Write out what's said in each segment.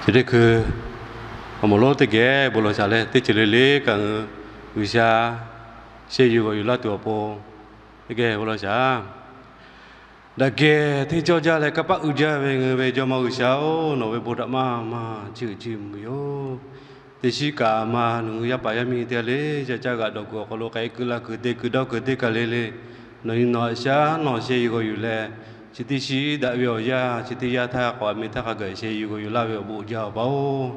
Chi teˇ hkui awˬ moˍ lonˉ teˇ geh bon lawˬ shaˍ leh, teˇ ceuˬ le le kaꞈ ngaˬ hui G'uiˬsha sheh yuˬ g'awˬ yuˬ laˇ tuˬ awˬ pon teˇ geh bon lawˬ shaˍ. Daꞈ kehˬ hteˇ cawˇ jaˇ leh kanˇ paˆ uiˍ jaˇ ve ngaˬ hui ve Jawˇmawˇ G'uiˬsha-oˬ, nawˬ ve bon htaꞈ maˇ maˇ chiˇ uiˍ chiˇ mvuh ve yoˬ. Teˇ shiˉ kaꞈ maˇ nawˬ hui yaˇ paˍ yaˇ miˇ teˇ g'aˇ le ca caˇ g'aꞈ dawˬ kuiˬ awˬ hk'aw lo k'ai kuiˬ la kuiˬ te kuiˬ dawˇ kuiˬ teˇ kaˬ le le, nawˬ nyi nawˬ haꞈ shaˉ nawˬ sheh yuˬ g'awˬ yuˬ leh, chi teˇ shiˉ daꞈ ve awˬ yanˇ chi teˇ yanˇ htaˇ k'awꞈ a miˬ htaˇ hk'a gaˬ sheh yuˬ g'awˬ yuˬ laˇ ve awˬ bon jaˇ awˬ pa-oˬ.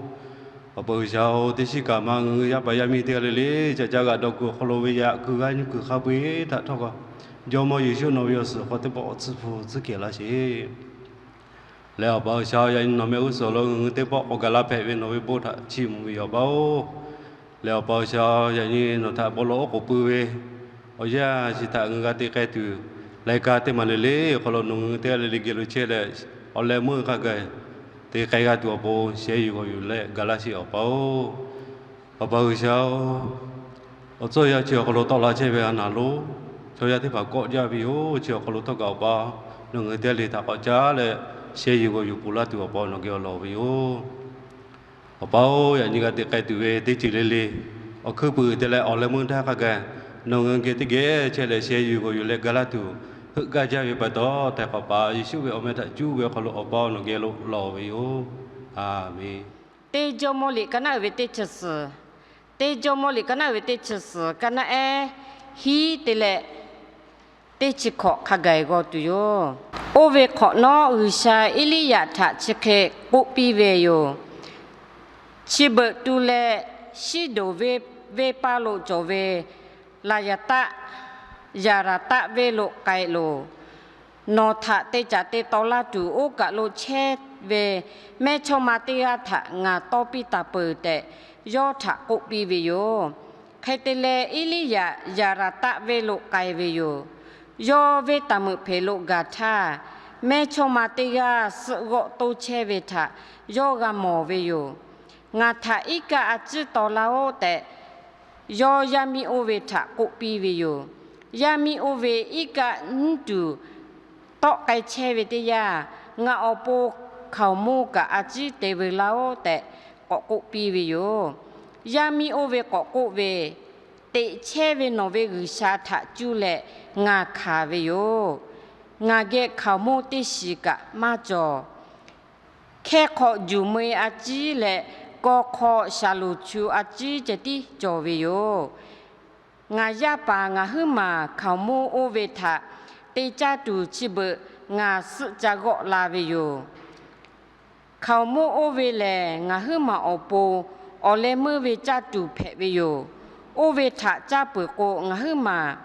Awˬ pa G'uiˬsha-oˬ, teˇ shiˉ kaꞈ maˇ ngaˬ hui yaˇ paˍ yaˇ miˇ teˇ g'aˇ le le ca caˇ g'aꞈ dawˬ kuiˬ awˬ hk'aw lo ve yaꞈ kuiˬ g'aˇ nyi kuiˬ hk'a peu-eˬ htaꞈ htawˇ kaꞈ, Jawˇmawˇ Yeˍsuˆ nawˬ ve awˬ suhˍ hk'aw teˇ pawˆ tsuhˇ hpu tsuhˇ kehˬ laˇ sheˍ. Leh awˬ pa G'uiˬsha-oˬ, yaꞈ nyi nawˬ mehˆ g'uˇ suhˍ lo ngaˬ hui teˇ pawˆ k'awꞈ gaˬ la hpehꞈ ve nawˬ ve bon htaꞈ chiˇ mvuh ve yoˬ awˬ pa-oˬ. Leh awˬ pa G'uiˬsha-oˬ, yaꞈ nyi nawˬ htaꞈ bon lawˬ oˉ k'oˍ pui ve awˬ yanˇ chi htaꞈ ngaˬ hui g'a te k'ai tuˬ, laiˉ kaꞈ teˇ maˬ le le awˬ hk'aw lo nawˬ ngaˬ hui teˇ g'aˇ le le geh lo chehˇ leh, awˬ leh meuˇ hk'a gaˬ te k'ai g'a tuˬ awˬ pon sheh yuˬ g'awˬ yuˬ leh ga laˇ sheˍ awˬ pa-oˬ. Awˬ pa G'uiˬsha-oˬ, awˬ tcuhˇ yaˇ chi awˬ hk'aw lo tawˆ la chehˇ ve a naˍ lonˉ chaw yaˇ teˇ hpaˍ kawˆ jaˇ ve yoˬ. Chi awˬ hk'aw lo htawˇ kaꞈ awˬ pa nawˬ ngaˬ hui teˇ g'aˇ le htaꞈ k'awꞈ caˉ leh sheh yuˬ g'awˬ yuˬ peuˬ laˇ tuˬ awˬ pa nawˬ geh awˬ lawˬ ve yoˬ. Awˬ pa-oˬ, yaꞈ nyi g'a te k'ai tuˬ ve teˇ ceuˬ le le awˬ hkuiˉ puiˍ te leh awˬ leh meuˇ htaˇ hk'a gaˬ nawˬ ngaˬ hui geh teˇ geh chehˇ leh sheh yuˬ g'awˬ yuˬ leh ga laˇ tuˬ heuˆ gaˇ jaˇ ve pa taw, htaiˍ hk'awꞈ paˍ Yeˍsuˆ ve awˬ meh htaꞈ cuˇ ve awˬ hk'aw lo awˬ pa nawˬ geh lo lawˬ ve yoˬ. A menˬ. Teˇ Jawˇmawˇ liꞈ ka naˆ uiˍ ve teˇ chi suhˍ, teˇ Jawˇmawˇ liꞈ ka naˆ uiˍ ve teˇ chi suhˍ ka naˆ ehˉ hiˉ te leh teˇ chi hkawꞈ hk'a gaˬ g'aw tuˬ yoˬ. Oˇ ve hk'awꞈ nawˉ G'uiˬsha Eˇliˇyaꞈ htaꞈ chi hk'e k'oˆ piˇ ve yoˬ. Chi beuꞈ tu leh Siˉdonˍ venˇ paˇ lo cawˬ ve Laˍzaˍtaˆ, Zaˍraˍtaˆ venˇ lo k'ai loˬ. Nawˬ htaꞈ te caˍ te taw laˇ tuˬ oˇ kaˬ lo chehˇ ve mehˇchawˇma teˇ g'aˇ htaꞈ ngaˬ tawˇ piˇ taˍ peuˬ tehꞈ, yawˇ htaꞈ k'oˆ piˇ ve yoˬ. Hk'e te leh, Eˇliˇyaꞈ Zaˍraˍtaˆ venˇ lo k'ai ve yoˬ. Yawˇ venˇ taˍ meuꞈ hpeꞈ lo gaˬ htaˇ, mehˇchawˇma teˇ g'aˇ suhˆ g'awˆ toˇ chehˇ ve htaꞈ yawˇ g'a mawˬ ve yoˬ. Ngaˬ htaꞈ iˉ kaˆ a ciˉ taw laˇ-oˆ tehꞈ, yawˇ yaˇ miˇ oˇ ve htaꞈ k'oˆ piˇ ve yoˬ. Yaˇ miˇ oˇ ve iˉ kaˆ nyiˉ tuˬ tawˆ k'ai chehˇ ve teˇ yanˇ, ngaˬ awˬ pon hkaoˍmonˇ kaꞈ a ciˉ te veu laˇ-oˆ tehꞈ k'awꞈ k'oˆ piˇ ve yoˬ. Yaˇ miˇ oˇ ve k'awꞈ k'oˆ ve, Teꞈ chehˇ ve nawˬ ve G'uiˬsha htaꞈ cuˇ leh ngaˬ hkanˍ ve yoˬ. Ngaˬ geh hkaoˍmonˇ teˇ shiˍ kaꞈ maˇ cawˬ. Hkehˇ hk'aw juˬ meu-e a ciˉ leh kaw hk'aw shaˍlonˍ chu a ciˉ ceh tiˉ cawˬ ve yoˬ. Ngaˬ yaˇ paˍ ngaˬ huiˉ maˬ hkaoˍmonˇ oˇ ve htaꞈ te caˇ tuˬ chi beuꞈ ngaˬ suhˆ ca g'awˆ la ve yoˬ. Hkaoˍmonˇ oˇ ve lehˬ, ngaˬ huiˉ maˬ awˬ pon awˬ leh meuˇ ve caˇ tuˬ hpehꞈ ve yoˬ. Oˇ ve htaꞈ caˇ peuˬ k'o, ngaˬ huiˉ maˬ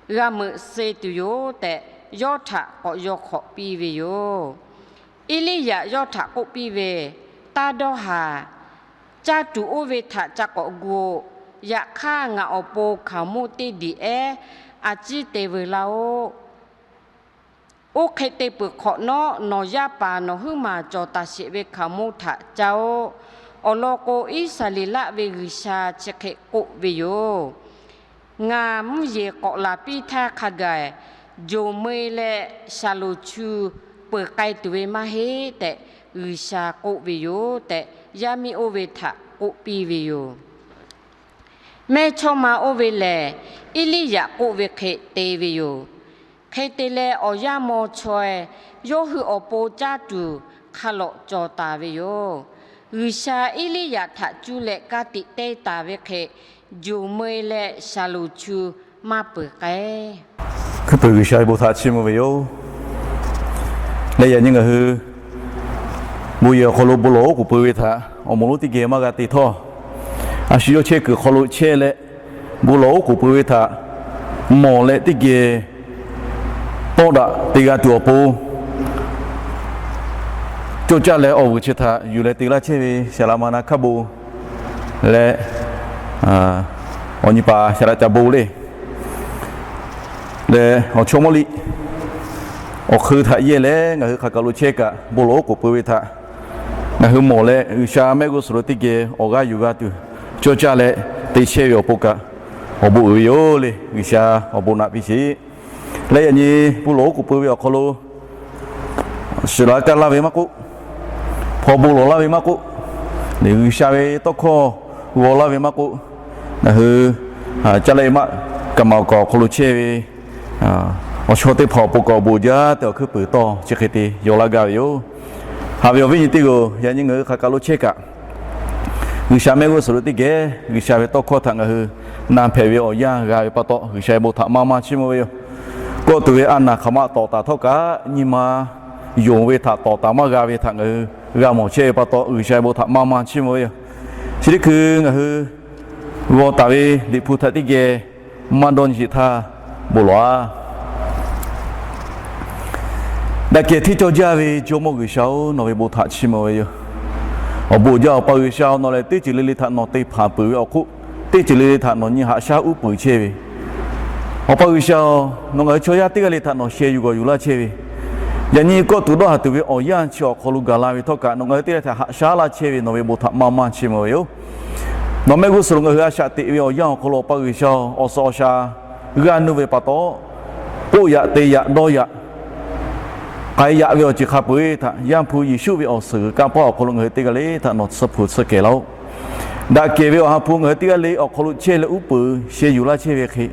g'a meuꞈ suh tuˬ yoˬ tehꞈ, yawˇ htaꞈ k'awꞈ yaw hk'awꞈ piˇ ve yoˬ. Eˇliˇyaꞈ yawˇ htaꞈ k'oˆ piˇ ve, Taˇ dawˇ haˍ. Caˇ tuˬ oˇ ve htaꞈ ca k'awꞈ gu-oꞈ. Yaꞈ hk'aˇ, ngaˬ awˬ pon hkaoˍmonˇ teˇ diˬ ehˉ a ciˉ te veu laˇ-oˆ. Oˇ hk'e te peuˬ hk'awꞈ nawˉ, nawˬ yaˇ paˍ nawˬ huiˉ maˬ cawˬ taˍ sheˍ ve hkaoˍmonˇ htaꞈ caˇ-oˆ. Awˬ lawn k'o, Iˉsaˍreˍlaˆ ve G'uiˬsha chi hk'e k'oˆ ve yoˬ. Ngaˬ mvuhˇ yeˬ k'awꞈ laˬ piˇ htaˇ hk'a gaˬ, joˬ meu-e leh shaˍlonˍ chu peuˬ k'ai tuˬ ve maˇ heˆ tehꞈ, G'uiˬsha k'oˆ ve yoˬ tehꞈ, yaˇ miˇ oˇ ve htaꞈ k'oˆ piˇ ve yoˬ. Mehˇchawˇma oˇ ve lehˬ, Eˇliˇyaꞈ k'oˆ ve hk'e te ve yoˬ. Hk'e te leh, awˬ yaˇ maw chaweh yawˇ hui awˬ pon caˇ tuˬ hk'a lawꞈ cawˬ taˍ ve yoˬ. G'uiˬsha Eˇliˇyaꞈ htaꞈ cuˇ leh ka tiꞈ te taˍ ve hk'e, joˬ meu-e leh shaˍlonˍ chu maˇ peuˬ k'ai. Hkui peuˬ G'uiˬsha ve bon htaꞈ chiˇ mvuh ve yoˬ. Leh yaꞈ nyi ngaˬ hui bon yehˬ awˬ hk'aw lo bon lawˬ oˉ k'oˍ pui ve htaꞈ awˬ moˍ lonˉ teˇ geh maˇ g'a te htawˇ, a shu yawˇ chehˇ kuiˬ hk'aw lo chehˇ leh bon lawˬ oˉ k'oˍ pui ve htaꞈ mawˬ leh teˇ geh tawˆ daꞈ te g'a tuˬ awˬ pon, cawˇ caˇ leh awˬ vuiˬ chi htaꞈ yuˬ leh te laˇ chehˇ ve Saˍ laꞈ ma na hkaˇ bon leh awˬ nyi paˍ Saˍ laꞈ ca bon le, leh awˬ chaw mawˇ liꞈ awˬ hk'eun htaꞈ yehˇ leh ngaˬ hui hk'aˬ kaˬ lo chehˇ kaꞈ bon lawˬ oˉ k'oˍ pui ve htaꞈ ngaˬ hui mawˬ leh, G'uiˬsha mehˆ g'uˇ suhˍ lo teˇ geh awˬ g'aˇ yuˬ g'a tuˬ, cawˇ caˇ leh te chehˇ ve awˬ pon kaꞈ awˬ bon uiˍ ve yoˬ le. G'uiˬsha awˬ bon naꞈ piˇ sheˍ. Leh yaꞈ nyi bon lawˬ oˉ k'oˍ pui ve awˬ hk'aw lo, shiˍ laꞈ kaˇ laˇ ve maˇ k'oˆ, hpaw bon lawˬ laˇ ve maˇ k'oˆ, G'uiˬsha ve tawˇ hkawˇ g'aw laˇ ve maˇ k'oˆ, ngaˬ hui Caˇ laˇ e maˆ kaˍ maˍ awˬ kaˍ awˬ hk'aw lo chehˇ ve awˬ shaw teˇ hpaˍ awˬ pon kaꞈ awˬ bon jaˇ tehꞈ awˬ hkuiˉ puiˍ tawˇ chi hk'e te yaw laˇ gaˇ ve yoˬ. Haꞈ ve awˬ viˉ nyi teˇ g'aˇ, yaꞈ nyi ngaˬ hui hk'aˬ kaˬ lo chehˇ kaꞈ, G'uiˬsha mehˆ g'uˇ suhˍ lo teˇ geh G'uiˬsha ve tawˇ hkawˇ htaꞈ ngaˬ hui na hpehꞈ ve awˬ yanˇ g'a ve pa taw, G'uiˬsha ve bon htaꞈ maˇ maˇ chiˇ mvuh ve yoˬ. Kawˆ tuˬ ve a naˬ hk'aˬ ma tawˍ taˍ htawˇ kaꞈ, nyi ma yonˍ ve htaꞈ tawˍ taˍ maˇ g'a ve htaꞈ ngaˬ hui g'a mawˬ chehˇ ve pa taw, G'uiˬsha ve bon htaꞈ maˇ maˇ chiˇ mvuh ve yoˬ. Chi teˇ hkui ngaˬ hui g'aw taˍ ve Liꞈ hpu htaꞈ teˇ geh maˇ dawˇ nyi sheˍ htaˇ bon lawˬ-a. Daꞈ kehˬ hteˇ cawˇ jaˇ ve Jawˇmawˇ G'uiˬsha-oˬ, nawˬ ve bon htaꞈ chiˇ mvuh ve yoˬ. Awˬ bon jaˇ Awˬ pa G'uiˬsha-oˬ, nawˬ lehˬ teˇ ceuˬ le le htaꞈ nawˬ te hpanˍ peuˬ ve awˬ hk'oˆ, teˇ ceuˬ le le htaꞈ nawˬ nyi haꞈ shaˉ uˉ peunˍ chehˇ ve Awˬ pa G'uiˬsha-oˬ, nawˬ ngaˬ hui chaw yaˇ teˇ g'aˇ le htaꞈ nawˬ sheh yuˬ g'awˬ yuˬ laˇ chehˇ ve, yaꞈ nyi kawˆ tuˬ dawˇ haˍ tuˬ ve awˬ yanˇ chi awˬ hk'aw lo gaˬ la ve htawˇ kaꞈ, nawˬ ngaˬ hui teˇ g'aˇ htaꞈ haꞈ shaˉ laˇ chehˇ ve nawˬ ve bon htaꞈ maˇ maˇ chiˇ mvuh ve yoˬ. Nawˬ mehˆ g'uˇ suhˍ lo ngaˬ hui a shaꞈ teꞈ ve awˬ yanˇ awˬ hk'aw lo Awˬ pa G'uiˬsha-oˬ, awˬ suhˍ awˬ shaˍ g'aˇ nuˇ ve pa taw, k'oˆ yaꞈ te yaꞈ dawˇ yaꞈ k'ai yaꞈ ve awˬ ceuˬ hk'a peu-eˬ htaꞈ Yaˇ hpu Yeˍsuˆ ve awˬ suhˍ g'uiˬ kanˇ paˆ awˬ hk'aw lo ngaˬ hui teˇ g'aˇ le htaꞈ nawˬ tsuhˇ hpu tsuhˇ kehˬ laˇ-oˆ. Daꞈ kehˬ ve Awˬ ha hpu ngaˬ hui teˇ g'aˇ le awˬ hk'aw lo chehˇ leh uˉ peunˍ sheh yuˬ laˇ chehˇ ve hk'e,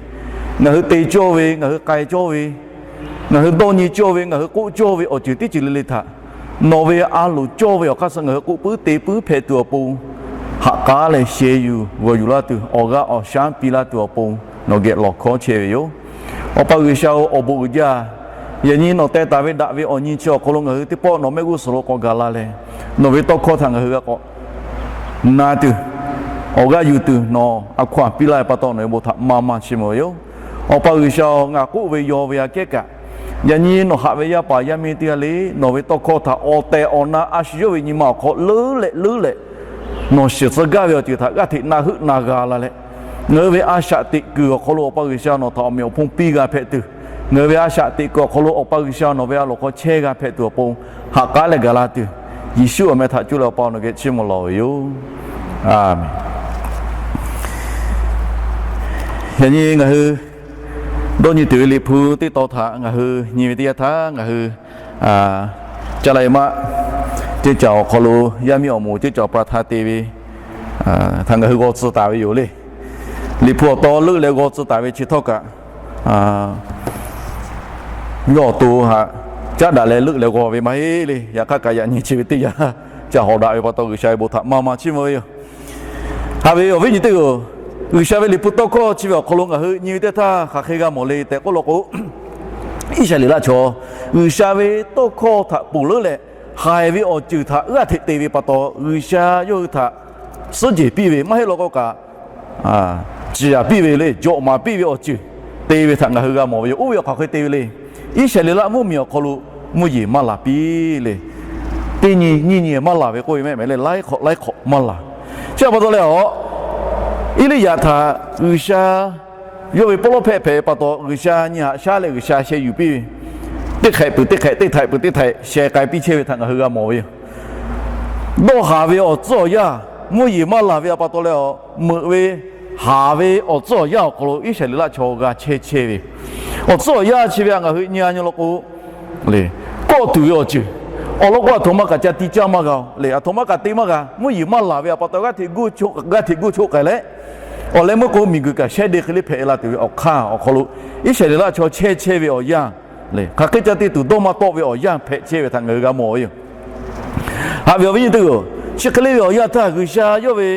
ngaˬ hui te cawˇ ve, ngaˬ hui k'ai cawˇ ve, ngaˬ hui dawˇ nyi cawˇ ve, ngaˬ hui k'oˆ cawˇ ve awˬ ceuˬ teˇ ceuˬ le le htaꞈ nawˬ ve a loˍ cawˇ ve awˬ hk'aˇ suh ngaˬ hui k'oˆ puiˉ te puiˉ hpehꞈ tuˬ awˬ pon, haꞈ k'aˉ leh sheh yuˬ g'awˬ yuˬ laˇ tuˬ, awˬ g'aˇ awˬ shaˉ piˇ laˇ tuˬ awˬ pon nawˬ geh lawˬ hkawˇ chehˇ ve yoˬ. Awˬ pa G'uiˬsha-oˬ, awˬ bon uiˍ jaˇ. Yaꞈ nyi nawˬ teh taˍ ve daꞈ ve awˬ nyi chi awˬ hk'aw lo ngaˬ hui teˇ pawˆ nawˬ mehˆ g'uˇ suhˍ lo k'awꞈ gaˬ la leh, nawˬ ve tawˇ hkawˇ htaꞈ ngaˬ hui g'a k'awꞈ na tuˬ, awˬ g'aˇ yuˬ tuˬ nawˬ a hkaw-anˬ piˇ laˇ ve pa taw, nawˬ ve bon htaꞈ maˇ maˇ chiˇ mvuh ve yoˬ. Awˬ pa G'uiˬsha-oˬ, ngaˬ k'oˆ ve yaw ve aꞈ kehˉ kaꞈ, yaꞈ nyi nawˬ haꞈ ve yaˇ paˍ yaˇ miˇ teˇ g'aˇ le nawˬ ve tawˇ hkawˇ htaꞈ awˬ tehˬ awˬ na a shu yawˇ ve nyi ma awˬ hk'aw leuˉ leh leuˉ leh, nawˬ shiˍ tcuh gaˇ ve awˬ ceuˬ htaꞈ g'aˇ hteꞈ na heuˆ na g'a la leh, ngaˬ hui ve a shaꞈ teꞈ kuiˬ awˬ hk'aw lo Awˬ pa G'uiˬsha nawˬ htaꞈ awˬ meꞈ awˬ hponˇ piˇ g'a hpehꞈ tuˬ, ngaˬ hui ve a shaꞈ teꞈ kuiˬ awˬ hk'aw lo Awˬ pa G'uiˬsha nawˬ ve a loˍ hk'aw chehˇ g'a hpehꞈ tuˬ awˬ pon, haꞈ k'aˉ leh gaˬ la tuˬ, Yeˍsuˆ awˬ meh htaꞈ cuˇ leh Awˬ pa nawˬ geh chiˇ mvuh lawˬ ve yoˬ. A menˍ. Yaꞈ nyi ngaˬ hui dawˇ nyi tuˬ ve Liꞈ hpu teˇ tawn htaꞈ ngaˬ hui nyi ve teˇ yanˇ htaˇ, ngaˬ hui Caˇ laˇ e maˆ teˇ caˬ awˬ hk'aw lo yaˇ miˇ awˬ moˍ teˇ caˬ pa htaˇ te ve htaꞈ ngaˬ hui g'aw tcuh taˍ ve yoˬ le. Liꞈ hpu awˬ tawn leuˆ leh g'aw tcuh taˍ ve chi htawˇ kaꞈ, yawˇ awˬ to htaꞈ caˉ daꞈ leh leuˆ leh g'aw ve maˇ heˆ le. Yaꞈ hk'aˇ kaꞈ yaꞈ nyi chi ve teˇ yanˇ ca hawꞈ daꞈ ve pa taw, G'uiˬsha ve bon htaꞈ maˇ maˇ chiˇ mvuh ve yoˬ. Haꞈ ve awˬ viˉ nyi teˇ g'aˇ, G'uiˬsha ve Liꞈ hpu tawˇ hkawˇ chi ve awˬ hk'aw lo ngaˬ hui nyi ve teˇ htaˇ hk'aˬ hk'e g'a mawˬ le tehꞈ k'oˆ law k'o, Iˉsaˍreˍlaˆ chaw G'uiˬsha ve tawˇ hkawˇ htaꞈ ponˬ leuˉ leh haiˬ ve awˬ ceuˬ htaꞈ g'aˇ hteꞈ te ve pa taw, G'uiˬsha yawˇ hui htaꞈ suhˉ jehˬ piˇ ve maˇ heˆ law k'o kaꞈ, ciˍ yanˍ piˇ ve le, jawꞈ maˍ piˇ ve awˬ ceuˬ te ve htaꞈ ngaˬ hui g'a mawˬ ve yoˬ. Oˇ ve awˬ hk'aˬ hk'e te ve le. Iˉsaˍreˍlaˆ mvuhˇmiˬ awˬ hk'aw lo mvuhˇ yeˬ maˇ laˬ piˇ le. Teˇ nyi nyiˇ nyi maˇ laˬ ve k'oˆ ve mehˆ mehˍ leh, laiˉ hk'awꞈ laiˉ hk'awꞈ maˇ laˬ. Chi pa taw leh a, Eˇliˇyaꞈ htaꞈ G'uiˬsha yawˇ ve pawˇ lawˉ hpehꞈ hpehꞈ ve pa taw, G'uiˬsha nyi haꞈ shaˉ leh G'uiˬsha sheh yuˬ piˇ ve, teˇ hk'ehꞈ peuˬ teˇ hk'ehꞈ, teˇ htaiꞈ peuˬ teˇ htaiꞈ sheh k'ai piˇ chehˇ ve htaꞈ ngaˬ hui g'a mawˬ ve yoˬ. Dawˇ haˍ ve awˬ tcuhˉ awˬ yanˇ mvuhˇ yeˬ maˇ laˬ ve pa taw leh a, meuꞈ ve haˍ ve awˬ tcuhˉ awˬ yanˇ awˬ hk'aw lo Iˉsaˍreˍlaˆ chaw g'a chehˇ chehˇ ve, awˬ tcuhˉ awˬ yanˇ chi ve ngaˬ hui nyi a nyi law k'o, kawˆ tuˬ ve awˬ ceuˬ awˬ lawn k'o, aˬ htoꞈ ma kaꞈ ca tiˇ caˇ maˇ g'a le, aˬ htoꞈ ma kaꞈ te maˇ g'a. Mvuhˇ yeˬ maˇ laˬ ve pa taw, g'aˇ hteꞈ g'aˇ hteꞈ g'uˇ choˆ k'ai leh, awˬ leh meuˇ k'o miˬguiˬ kaꞈ shehˉ de hk'e le hpehꞈ la tuˬ ve awˬ hk'aˇ awˬ hk'aw lo, Iˉsaˍreˍlaˆ chaw chehˇ chehˇ ve awˬ yanˇ le, hk'aˬ hk'e ca te tuˬ dawˇ maˇ tawˆ ve awˬ yanˇ hpehꞈ chehˇ ve htaꞈ ngaˬ hui g'a mawˬ ve yoˬ. Haꞈ ve awˬ viˉ nyi teˇ g'aˇ, chi hk'e le ve awˬ yanˇ htaˇ G'uiˬsha yawˇ ve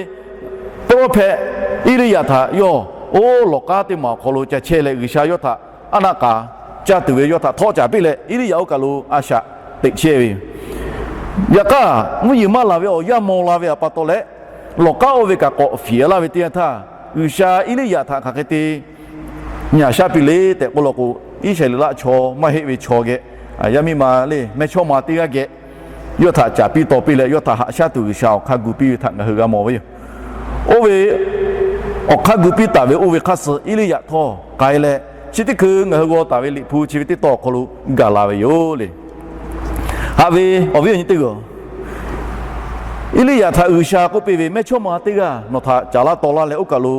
pawˇ lawˉ hpehꞈ Eˇliˇyaꞈ htaꞈ yawˇ oˇ lawˬ k'aˉ teˇ maˬ awˬ hk'aw lo ca chehˇ leh, G'uiˬsha yawˇ htaꞈ aˉ naˆ k'aˍ caˇ tuˬ ve yawˇ htaꞈ htawˆ caˍ piˇ leh, Eˇliˇyaꞈ oˇ kaˬ lo a shaꞈ teꞈ chehˇ ve yoˬ. Yaꞈ hk'aˇ, mvuhˇ yeˬ maˇ laˬ ve awˬ yanˇ maw la ve pa taw leh, lawˬ k'aˉ oˇ ve kaꞈ k'awꞈ fiˍ laˇ ve teˇ yanˇ htaˇ, G'uiˬsha Eˇliˇyaꞈ htaꞈ hk'aˬ hk'e te nyi haꞈ shaˉ piˇ le tehꞈ k'oˆ law k'o, Iˉsaˍreˍlaˆ chaw maˇ heˆ ve chaw geh, yaˇ miˇ ma le mehˇchawˇma teˇ g'aˇ geh yawˇ htaꞈ caˍ piˇ taw piˇ leh, yawˇ htaꞈ haꞈ shaˉ tuˬ G'uiˬsha awˬ hk'aˇ gu piˇ ve htaꞈ ngaˬ hui g'a mawˬ ve yoˬ. Oˇ ve awˬ hk'aˇ gu piˇ taˍ ve oˇ ve hk'aˇ suh Eˇliˇyaꞈ htawˇ k'ai leh, chi teˇ hkui ngaˬ hui g'aw taˍ ve Liꞈ hpu chi ve teˇ tawˇ awˬ hk'aw lo gaˬ la ve yoˬ le. Haꞈ ve awˬ viˉ awˬ nyi teˇ g'aˇ, Eˇliˇyaꞈ htaꞈ G'uiˬsha k'oˆ piˇ ve, mehˇchawˇma teˇ g'aˇ nawˬ htaꞈ caˍ laˇ taw laˇ leh, oˇ kaˬ lo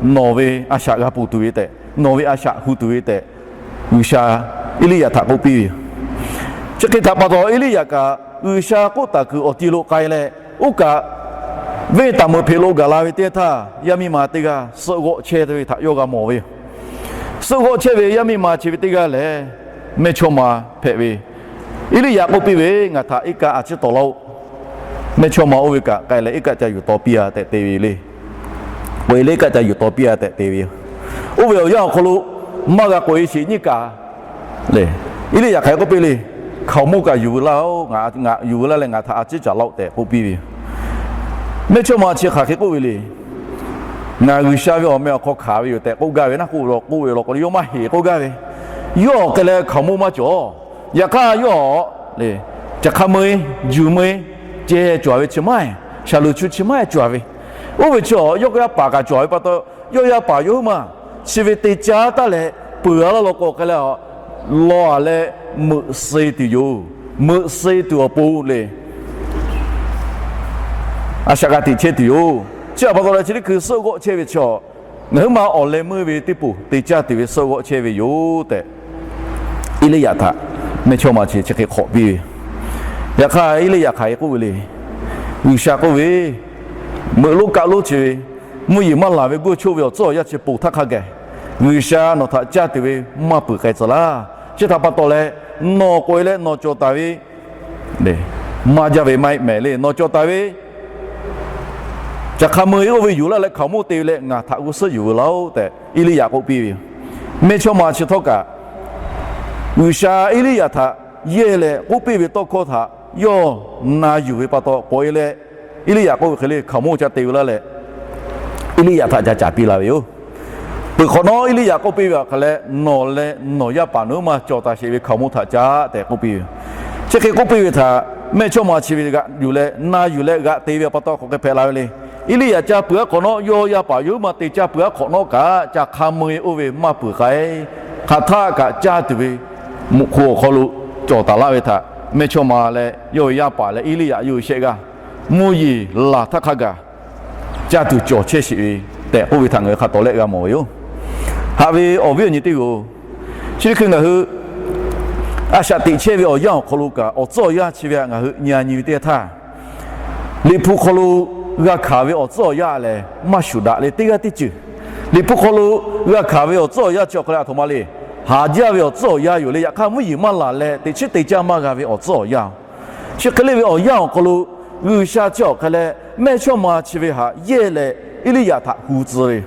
nawˬ ve a shaꞈ g'a ponˬ tuˬ ve tehꞈ, nawˬ ve a shaꞈ hu tuˬ ve tehꞈ, G'uiˬsha Eˇliˇyaꞈ htaꞈ k'oˆ piˇ ve yoˬ. Chi hk'e htaꞈ pa taw, Eˇliˇyaꞈ kaꞈ G'uiˬsha k'oˆ taˍ kuiˬ awˬ ti lo k'ai leh, oˇ kaꞈ venˇ taˍ meuꞈ hpeꞈ lo gaˬ la ve teˇ htaˇ, yaˇ miˇ ma teˇ g'aˇ suhˆ g'awˆ chehˇ ve htaꞈ yawˇ g'a mawˬ ve yoˬ. Suhˆ g'awˆ chehˇ ve yaˇ miˇ ma chi ve teˇ g'aˇ lehˬ, mehˇchawˇma hpehꞈ ve. Eˇliˇyaꞈ k'oˆ piˇ ve, Ngaˬ htaꞈ iˉ kaˆ a ciˉ tawˍ laˇ-oˆ. Mehˇchawˇma oˇ ve kaꞈ k'ai leh iˉ kaˆ ca yuˬ taw piˇ a tehꞈ te ve le. K'oꞈ e leh iˉ kaˆ ca yuˬ taw piˇ a tehꞈ te ve yoˬ. Oˇ ve awˬ yanˇ awˬ hk'aw lo maˇ g'a k'oꞈ e sheˍ nyiˇ kaꞈ le, Eˇliˇyaꞈ hk'aˬ hk'e k'oˆ piˇ le, Hkaoˍmonˇ kaꞈ yuˬ veu laˇ-oˆ, ngaˬ yuˬ veu laˇ leh ngaˬ htaꞈ a ciˉ caˍ laˇ-oˆ tehꞈ k'oˆ piˇ ve yoˬ. Mehˇchawˇma chi hk'aˬ hk'e k'oˆ ve le. Ngaˬ G'uiˬsha ve awˬ meh awˬ hk'aw hkanˍ ve yoˬ tehꞈ k'oˆ gaˇ ve naˉ, k'oˆ ve law k'o yawˇ maˇ heˍ k'oˆ gaˇ ve. Yawˇ awˬ hk'e leh hkaoˍmonˇ maˇ cawˬ. Yaꞈ hk'aˇ yawˇ le, caˬ hk'a meu-e, juˬ meu-e, ceh cawˬ ve chi maˇ heˆ. Shaˍlonˍ chu chi maˇ heˆ cawˬ ve. Oˇ ve chi awˬ yawˇ yaˇ paˍ kaꞈ cawˬ ve pa taw, yawˇ yaˇ paˍ yawˇ huiˉ maˬ chi ve te caˉ taˉ leh peuˬ a laˇ law k'o hk'e leh, lawˬ a leh meuꞈ suh tuˬ yoˬ. Meuꞈ suh tuˬ awˬ pon le, a shaꞈ g'a teꞈ chehˇ tuˬ yoˬ. Chi htaꞈ pa taw leh chi teˇ hkui suhˆ g'awˆ chehˇ ve chi awˬ, ngaˬ huiˉ maˬ awˬ leh meuˇ ve teˇ poˬ te caˇ tuˬ ve suhˆ g'awˆ chehˇ ve yoˬ tehꞈ, Eˇliˇyaꞈ htaꞈ mehˇchawˇma chi chi hk'e hk'awꞈ piˇ ve. Yaꞈ hk'aˇ Eˇliˇyaꞈ hk'aˬ hk'e k'oˆ ve le. G'uiˬsha k'oˆ ve, meuꞈ lonˉ kaˆ lonˉ chi ve, mvuhˇ yeˬ maˇ laˬ ve g'uˇ choˆ ve awˬ tcuhˉ awˬ yanˇ chi ponˬ htaˇ hk'a gaˬ, G'uiˬsha nawˬ htaꞈ caˇ tuˬ ve maˇ peuˬ k'ai tcuh laˇ. Chi htaꞈ pa taw leh, nawˬ k'oꞈ e leh nawˬ cawˬ taˍ ve maˇ jaˇ ve maˇ heˆ mehˍ le. Nawˬ cawˬ taˍ ve caˬ hk'a meu-e oˇ ve yuˬ laˇ leh hkaoˍmonˇ te ve leh ngaˬ htaꞈ g'uˇ suhˉ yuˬ veu laˇ-oˆ tehꞈ Eˇliˇyaꞈ k'oˆ piˇ ve yoˬ. Mehˇchawˇma chi htawˇ kaꞈ G'uiˬsha Eˇliˇyaꞈ htaꞈ yehˇ leh k'oˆ piˇ ve tawˇ hkawˇ htaꞈ yawˇ na yuˬ ve pa taw k'oꞈ e leh, Eˇliˇyaꞈ k'oˆ ve hk'e le hkaoˍmonˇ ca te ve laˇ leh, Eˇliˇyaꞈ htaꞈ ca caˍ piˇ la ve yoˬ. Peuˬ hk'awꞈ nawˉ Eˇliˇyaꞈ k'oˆ piˇ ve awˬ hk'e leh, nawˬ leh nawˬ yaˇ paˍ nawˬ hui maˇ cawˬ taˍ sheˍ ve hkaoˍmonˇ htaꞈ caˇ tehꞈ k'oˆ piˇ ve yoˬ. Chi hk'e k'oˆ piˇ ve htaꞈ mehˇchawˇma chi ve g'aꞈ yuˬ leh na yuˬ leh g'aꞈ te ve pa taw k'awꞈ hk'e hpehꞈ la ve le. Eˇliˇyaꞈ ca peuˬ aˉ hk'awꞈ nawˉ, yawˇ yaˇ paˍ yawˇ huiˉ maˬ te caˇ peuˬ aˉ hk'awꞈ nawˉ kaꞈ, caˬ hk'a meu-e oˇ ve maˇ peuˬ k'ai. Hk'aˬ htaˆ kaꞈ caˇ tuˬ ve mvuhꞈ hk'oˆ awˬ hk'aw lo cawˬ taˍ laˇ ve htaꞈ mehˇchawˇma leh yawˇ ve yaˇ paˍ leh Eˇliˇyaꞈ yawˇ shehˆ g'aˇ mvuhˇ yeˬ laˬ htaˇ hk'a gaˬ caˇ tuˬ cawˬ chehˇ sheˍ ve tehꞈ k'oˆ ve htaꞈ ngaˬ hui hk'a tawˍ leh g'a mawˬ ve yoˬ. Haꞈ ve awˬ viˉ awˬ nyi teˇ g'aˇ-oˬ, chi teˇ hkui ngaˬ hui a shaꞈ teꞈ chehˇ ve awˬ yanˇ awˬ hk'aw lo kaꞈ awˬ tcuhˉ awˬ yanˇ chi ve htaꞈ ngaˬ hui nyi a nyi ve teˇ g'aˇ htaˇ, Liꞈ hpu hk'aw lo g'a hkanˍ ve awˬ tcuhˉ awˬ yanˇ lehˬ maˇ shuˍ daꞈ le. Teˇ g'aˇ teˇ ceuˬ Liꞈ hpu hk'aw lo g'a hkanˍ ve awˬ tcuhˉ awˬ yanˇ chi awˬ hk'e leh a htoꞈ ma le, haˍ jaˇ ve awˬ tcuhˉ awˬ yanˇ yoˬ le. Yaꞈ hk'aˇ mvuhˇ yeˬ maˇ laˬ leh teꞈ chiˉ te caˇ maˇ g'a ve awˬ tcuhˉ awˬ yanˇ. Chi hk'e le ve awˬ yanˇ awˬ hk'aw lo G'uiˬsha chi awˬ hk'e leh mehˇchawˇma chi ve htaꞈ yehˇ leh Eˇliˇyaꞈ htaꞈ hu tcuh ve.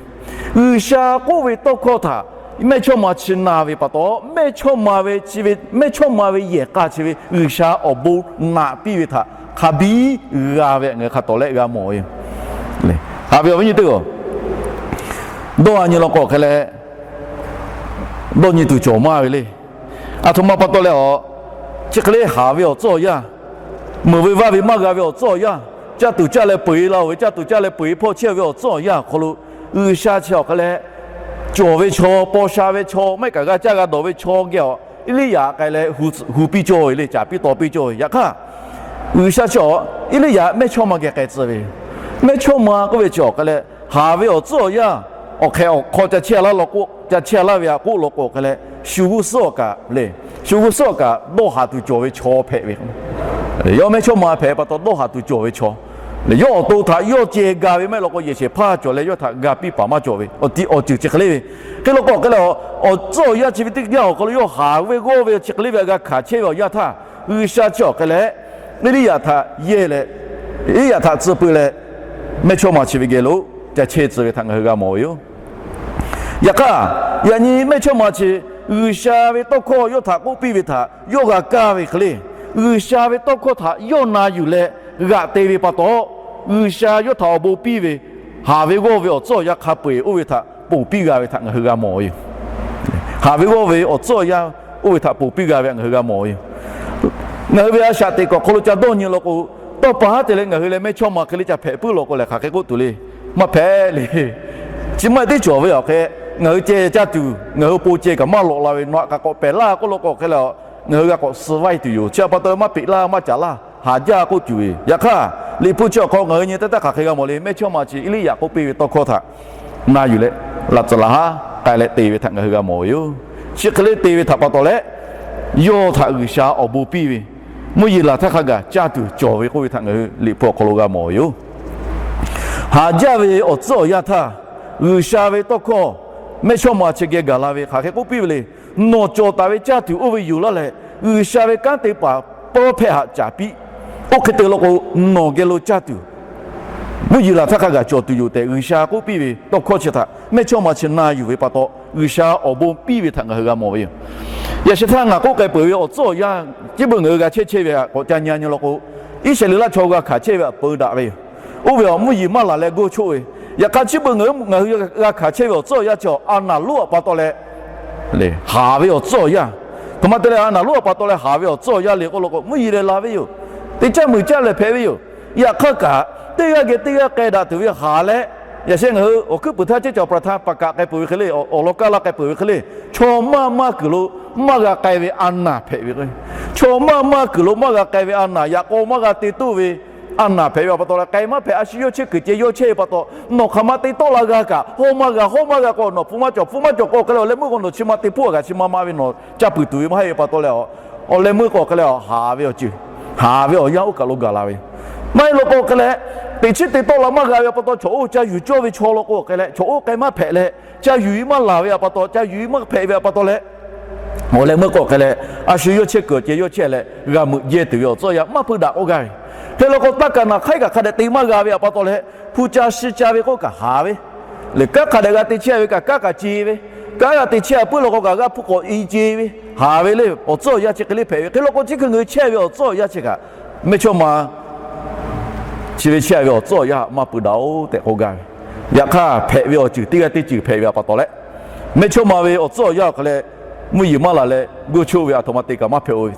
G'uiˬsha k'oˆ ve tawˇ hkawˇ htaꞈ mehˇchawˇma chi na ve pa taw, mehˇchawˇma ve chi ve mehˇchawˇma ve yehˬ k'a chi ve G'uiˬsha awˬ bon naꞈ piˇ ve htaꞈ hk'a biˉ g'a ve ngaˬ hui hk'a tawˍ leh g'a mawˬ ve yoˬ. Haꞈ ve awˬ viˉ nyi teˇ g'aˇ-oˬ, dawˇ a nyi law k'o hk'e leh dawˇ nyi tuˬ cawˬ maˇ ve le. A htoꞈ ma pa taw leh a, chi hk'e le haˍ ve awˬ tcuhˉ awˬ yanˇ, meuˍ ve vaˇ ve maˇ g'a ve awˬ tcuhˉ awˬ yanˇ, caˇ tuˬ caˇ leh peu-eˬ la-oˬ ve, caˇ tuˬ caˇ leh peu-eˬ hpawˇ chehˇ ve awˬ tcuhˉ awˬ yanˇ awˬ hk'aw lo G'uiˬsha chi awˬ hk'e leh cawˬ ve chaw, paw sha ve chaw, maˇ heˆ kaꞈ g'a caˇ g'a dawˬ ve chaw geh a, Eˇliˇyaꞈ k'ai leh hu piˇ cawˇ ve le, caˍ piˇ taw piˇ cawˇ ve. Yaꞈ hk'aˇ G'uiˬsha chi a, Eˇliˇyaꞈ mehˇchawˇma geh k'ai tcuh ve, mehˇchawˇma k'oˆ ve chi awˬ hk'e leh haˍ ve awˬ tcuhˉ awˬ yanˇ awˬ hk'e awˬ hk'aw ca chehˇ laˇ law k'o, ca chehˇ laˇ ve a k'oˆ law k'o hk'e leh shu g'uˇ suhˉ awˬ kaꞈ le, shu g'uˇ suhˉ awˬ kaꞈ dawˇ haˍ tuˬ cawˬ ve chaw hpehꞈ ve. Yawˇ mehˇchawˇma hpehꞈ pa taw dawˇ haˍ tuˬ cawˬ ve chaw le. Yawˇ awˬ to htaꞈ yawˇ ceh ga ve maˇ heˆ law k'o yehˬ shehˍ hpaˇ cawˬ leh yawˇ htaꞈ ga piˇ paˍ maˇ cawˬ ve awˬ ti awˬ ceuˬ chi hk'e le ve. Hk'e law k'o hk'e leh awˬ tcuhˉ awˬ yanˇ chi ve teˇ yanˇ awˬ hk'aw lo yawˇ haˍ ve g'awˇ ve chi hk'e le ve a g'a hkanˍ chehˇ ve awˬ yanˇ htaˇ, G'uiˬsha chi awˬ hk'e leh Eˇliˇyaꞈ htaꞈ yehˇ leh, Eˇliˇyaꞈ htaꞈ tcuh peu leh mehˇchawˇma chi ve geh lo ca chehˇ tcuh ve htaꞈ ngaˬ hui g'a mawˬ ve yoˬ. Yaꞈ hk'aˇ yaꞈ nyi mehˇchawˇma chi G'uiˬsha ve tawˇ hkawˇ yawˇ htaꞈ k'oˆ piˇ ve htaꞈ yawˇ g'a kaˇ ve hk'e le, G'uiˬsha ve tawˇ hkawˇ htaꞈ yawˇ na yuˬ leh g'aꞈ te ve pa taw, G'uiˬsha yawˇ htaꞈ awˬ bon piˇ ve haˍ ve g'awˇ ve awˬ tcuhˉ awˬ yanˇ hk'a peu-eˬ oˇ ve htaꞈ ponˬ piˇ g'a ve htaꞈ ngaˬ hui g'a mawˬ ve yoˬ. Haˍ ve g'awˇ ve awˬ tcuhˉ awˬ yanˇ oˇ ve htaꞈ ponˬ piˇ g'a ve htaꞈ ngaˬ hui g'a mawˬ ve yoˬ. Ngaˬ hui ve a shaꞈ teꞈ kuiˬ awˬ hk'aw lo ca dawˇ nyi law k'o, tawˇ pa haˉ te leh ngaˬ hui leh mehˇchawˇma hk'e le ca hpehꞈ puiˉ law k'o lehˬ hk'aˬ hk'e k'oˆ tuˬ le. Maˇ hpehꞈ le. Chi maˇ heˆ teˇ cawˬ ve awˬ hk'e, ngaˬ hui ceh caˇ tuˬ ngaˬ hui awˬ pon ceh kaꞈ maˇ lawꞈ la ve, nawˬ htaꞈ kaꞈ k'awꞈ pehˬ laˇ k'oˆ law k'o hk'e leh, ngaˬ hui g'a k'awꞈ suh vaiˇ tuˬ yoˬ. Chi htaꞈ pa taw maˇ peꞈ laˇ maˇ caˍ laˇ, haˍ jaˇ k'oˆ tuˬ ve. Yaꞈ hk'aˇ Liꞈ hpu chi awˬ hk'aw ngaˬ hui nyi teˇ htaˇ hk'aˬ hk'e g'a mawˬ le. Mehˇchawˇma chi Eˇliˇyaꞈ k'oˆ piˇ ve tawˇ hkawˇ htaꞈ na yuˬ leh laꞈ tcuhˍ laꞈ haˉ k'ai leh te ve htaꞈ ngaˬ hui g'a mawˬ ve yoˬ. Chi hk'e le te ve htaꞈ pa taw leh, yawˇ htaꞈ G'uiˬsha awˬ bon piˇ ve, Mvuhˇ yeˬ laˬ htaˇ hk'a gaˬ caˇ tuˬ cawˬ ve k'oˆ ve htaꞈ ngaˬ hui Liꞈ hpu awˬ hk'aw lo g'a mawˬ ve yoˬ. Haˍ jaˇ ve awˬ tcuhˉ awˬ yanˇ htaˇ, G'uiˬsha ve tawˇ hkawˇ mehˇchawˇma chi geh gaˬ la ve hk'aˬ hk'e k'oˆ piˇ ve le. Nawˬ cawˬ taˍ ve caˇ tuˬ oˇ ve yoˬ laˇ leh, G'uiˬsha ve kanˉ te paˍ pawˇ hpehˇ haꞈ caˍ piˇ. Oˇ hk'e te law k'o, nawˬ geh lo caˇ tuˬ mvuhˇ yeˬ laˬ htaˇ hk'a gaˬ cawˬ tuˬ yoˬ tehꞈ G'uiˬsha k'oˆ piˇ ve tawˇ hkawˇ chi htaꞈ mehˇchawˇma chi na yuˬ ve pa taw, G'uiˬsha awˬ bon piˇ ve htaꞈ ngaˬ hui g'a mawˬ ve yoˬ. Yaꞈ sheh htaˇ ngaˬ k'oˆ k'ai peuˬ ve awˬ tcuhˉ awˬ yanˇ, chi beuꞈ ngaˬ hui g'a chehˇ chehˇ ve htaꞈ k'awꞈ ca nyi nyi law k'o, Iˉsaˍreˍlaˆ chaw g'a hkanˍ chehˇ ve htaꞈ peu daꞈ ve yoˬ. Oˇ ve awˬ mvuhˇ yeˬ maˇ laˬ leh gawˇ choˆ ve. Yaꞈ hk'aˇ chi beuꞈ ngaˬ hui g'a hkanˍ chehˇ ve awˬ tcuhˉ awˬ yanˇ chi a naˍ lonˉ awˬ pa taw leh haˍ ve awˬ tcuhˉ awˬ yanˇ, aˬ htoꞈ ma te leh a naˍ lonˉ awˬ pa taw leh haˍ ve awˬ tcuhˉ awˬ yanˇ le k'oˆ law k'o, mvuhˇ yeˬ leh la ve yoˬ. Teˇ caˇ meuˬ caˇ leh hpehꞈ ve yoˬ. Yaꞈ hk'aˇ kaꞈ teˇ g'aˇ geh teˇ g'aˇ k'ai daꞈ tuˬ ve haˍ leh, yaꞈ sheh ngaˬ hui awˬ hkuiˉ puiˍ htaˇ ceˇ cawˬ ประธาน paˍ kaꞈ k'ai peuˬ ve hk'e le, awˬ lawn kaˇ laˇ k'ai peuˬ ve hk'e le, chaw maˇ maˇ kuiˬ lo maˇ g'a k'ai ve a naˍ hpehꞈ ve k'o, chaw maˇ maˇ kuiˬ lo maˇ g'a k'ai ve a naˍ, yaꞈ k'aw maˇ g'a te toˆ ve a naˍ hpehꞈ ve awˬ pa taw leh, k'ai maˇ hpehꞈ, a shu yawˇ chehˇ kuiˬ ceh yawˇ chehˇ ve pa taw, nawˬ hk'aˬ ma te tawˆ la g'a kaꞈ, hawˇ maˇ g'a, hawˇ maˇ g'a k'o, nawˬ hpu maˇ cawˬ, hpu maˇ cawˬ k'o hk'e leh awˬ leh meuˇ k'o nawˬ chi ma te hpuˇ a kaꞈ chi ma ma ve nawˬ ca puiˍ tuˬ ve maˇ heˆ ve pa taw leh, awˬ leh meuˇ k'o hk'e leh haˍ ve awˬ ceuˬ, haˍ ve awˬ yanˇ oˇ kaˬ lo gaˬ la ve. Maˇ heˆ law k'o hk'e leh, teꞈ chiˉ te tawˆ la maˇ g'a ve awˬ pa taw, chaw oˇ ca yuˬ cawˇ ve chaw law k'o hk'e leh, chaw oˇ k'ai maˇ hpehꞈ leh, ca yuˬ maˇ laˬ ve awˬ pa taw, ca yuˬ maˇ hpehꞈ ve awˬ pa taw leh, awˬ leh meuˇ k'o hk'e leh, a shu yawˇ chehˇ kuiˬ ceh yawˇ chehˇ leh, g'a meuꞈ jehˇ tuˬ ve awˬ tcuhˉ awˬ yanˇ maˇ peu daꞈ k'oˆ gaˇ ve. Hk'e law k'o, taˇ kaˍ naˍ hk'aiˉ kaꞈ hk'a dehꞈ te maˇ g'a ve awˬ pa taw leh, hpu ca shi ca ve k'oˆ kaꞈ haˍ ve. Lehˬ, kanˉ hk'a dehꞈ g'a te chehˇ ve kaꞈ kanˉ kaꞈ ce ve, kanˉ g'a te chehˇ puiˉ law k'o kaꞈ g'a hpu k'awꞈ e ce ve, haˍ ve le. Awˬ tcuhˉ awˬ yanˇ chi hk'e le hpehꞈ ve. Hk'e law k'o, chi hkui ngaˬ hui chehˇ ve awˬ tcuhˉ awˬ yanˇ chi kaꞈ, mehˇchawˇma chi ve chehˇ ve awˬ tcuhˉ awˬ yanˇ maˇ peu daꞈ-oˬ tehꞈ k'oˆ gaˇ ve. Yaꞈ hk'aˇ hpehꞈ ve awˬ ceuˬ teˇ g'aˇ teˇ ceuˬ hpehꞈ ve awˬ pa taw leh, mehˇchawˇma ve awˬ tcuhˉ awˬ yanˇ awˬ hk'e leh, mvuhˇ yeˬ maˇ laˬ leh gawˇ choˆ ve, aˬ htoꞈ ma te kaꞈ maˇ hpehꞈ-o,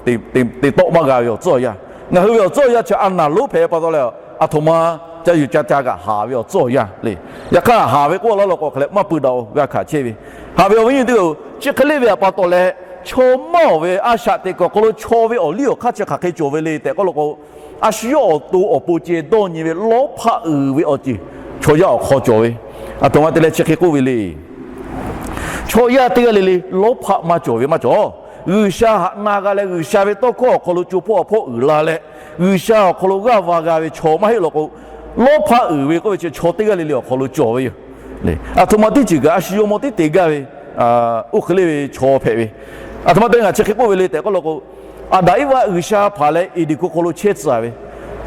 te tawˆ maˇ g'a ve awˬ tcuhˉ awˬ yanˇ, ngaˬ hui ve awˬ tcuhˉ awˬ yanˇ chi a naˍ lonˉ hpehꞈ ve pa taw leh, aˬ htoꞈ ma ca yuˬ ca ca kaꞈ haˍ ve awˬ tcuhˉ awˬ yanˇ le. Yaꞈ hk'aˇ haˍ ve k'oˆ laˇ law k'o hk'e leh maˇ peu daꞈ-o, g'a hkanˍ chehˇ ve. Haˍ ve awˬ viˉ nyi teˇ-oˬ, chi hk'e le ve awˬ pa taw leh, chaw maˇ awˬ ve a shaꞈ teꞈ kuiˬ awˬ hk'aw lo chaw ve awˬ liˇ awˬ hk'aˇ chi hk'aˬ hk'e cawˬ ve le tehꞈ k'oˆ law k'o, a shu yawˇ awˬ to awˬ pon ceh dawˇ nyi ve lawˇ hpaˆ uiˍ ve awˬ ceuˬ chaw yaˇ awˬ hk'aw cawˬ ve. Aˬ htoꞈ ma te leh chi hk'e k'oˆ ve le. Chaw yaˇ teˇ g'aˇ le le lawˇ hpaˆ maˇ cawˬ ve maˇ cawˬ. G'uiˬsha haꞈ na g'a leh G'uiˬsha ve tawˇ hkawˇ awˬ hk'aw lo co hpawˇ awˬ hpawˇ uiˍ la leh, G'uiˬsha awˬ hk'aw lo g'aˇ va g'a ve chaw maˇ heˆ law k'o, lawˇ hpaˆ uiˍ ve k'oˆ ve chi chaw teˇ g'aˇ le le awˬ hk'aw lo cawˬ ve yoˬ. Aˬ htoꞈ ma teˇ ceuˬ kaꞈ a shu yawˇ mawˇ teˇ te gaˇ ve, oˇ hk'e le ve chaw hpehꞈ ve. Aˬ htoꞈ ma te ngaˬ chi hk'e k'oˆ ve le tehꞈ k'oˆ law k'o, Aˍdanˍ Iˉvaˆ G'uiˬsha hpanˍ leh Eˍdenˍ hko hk'aw lo chehˇ tcuh ve,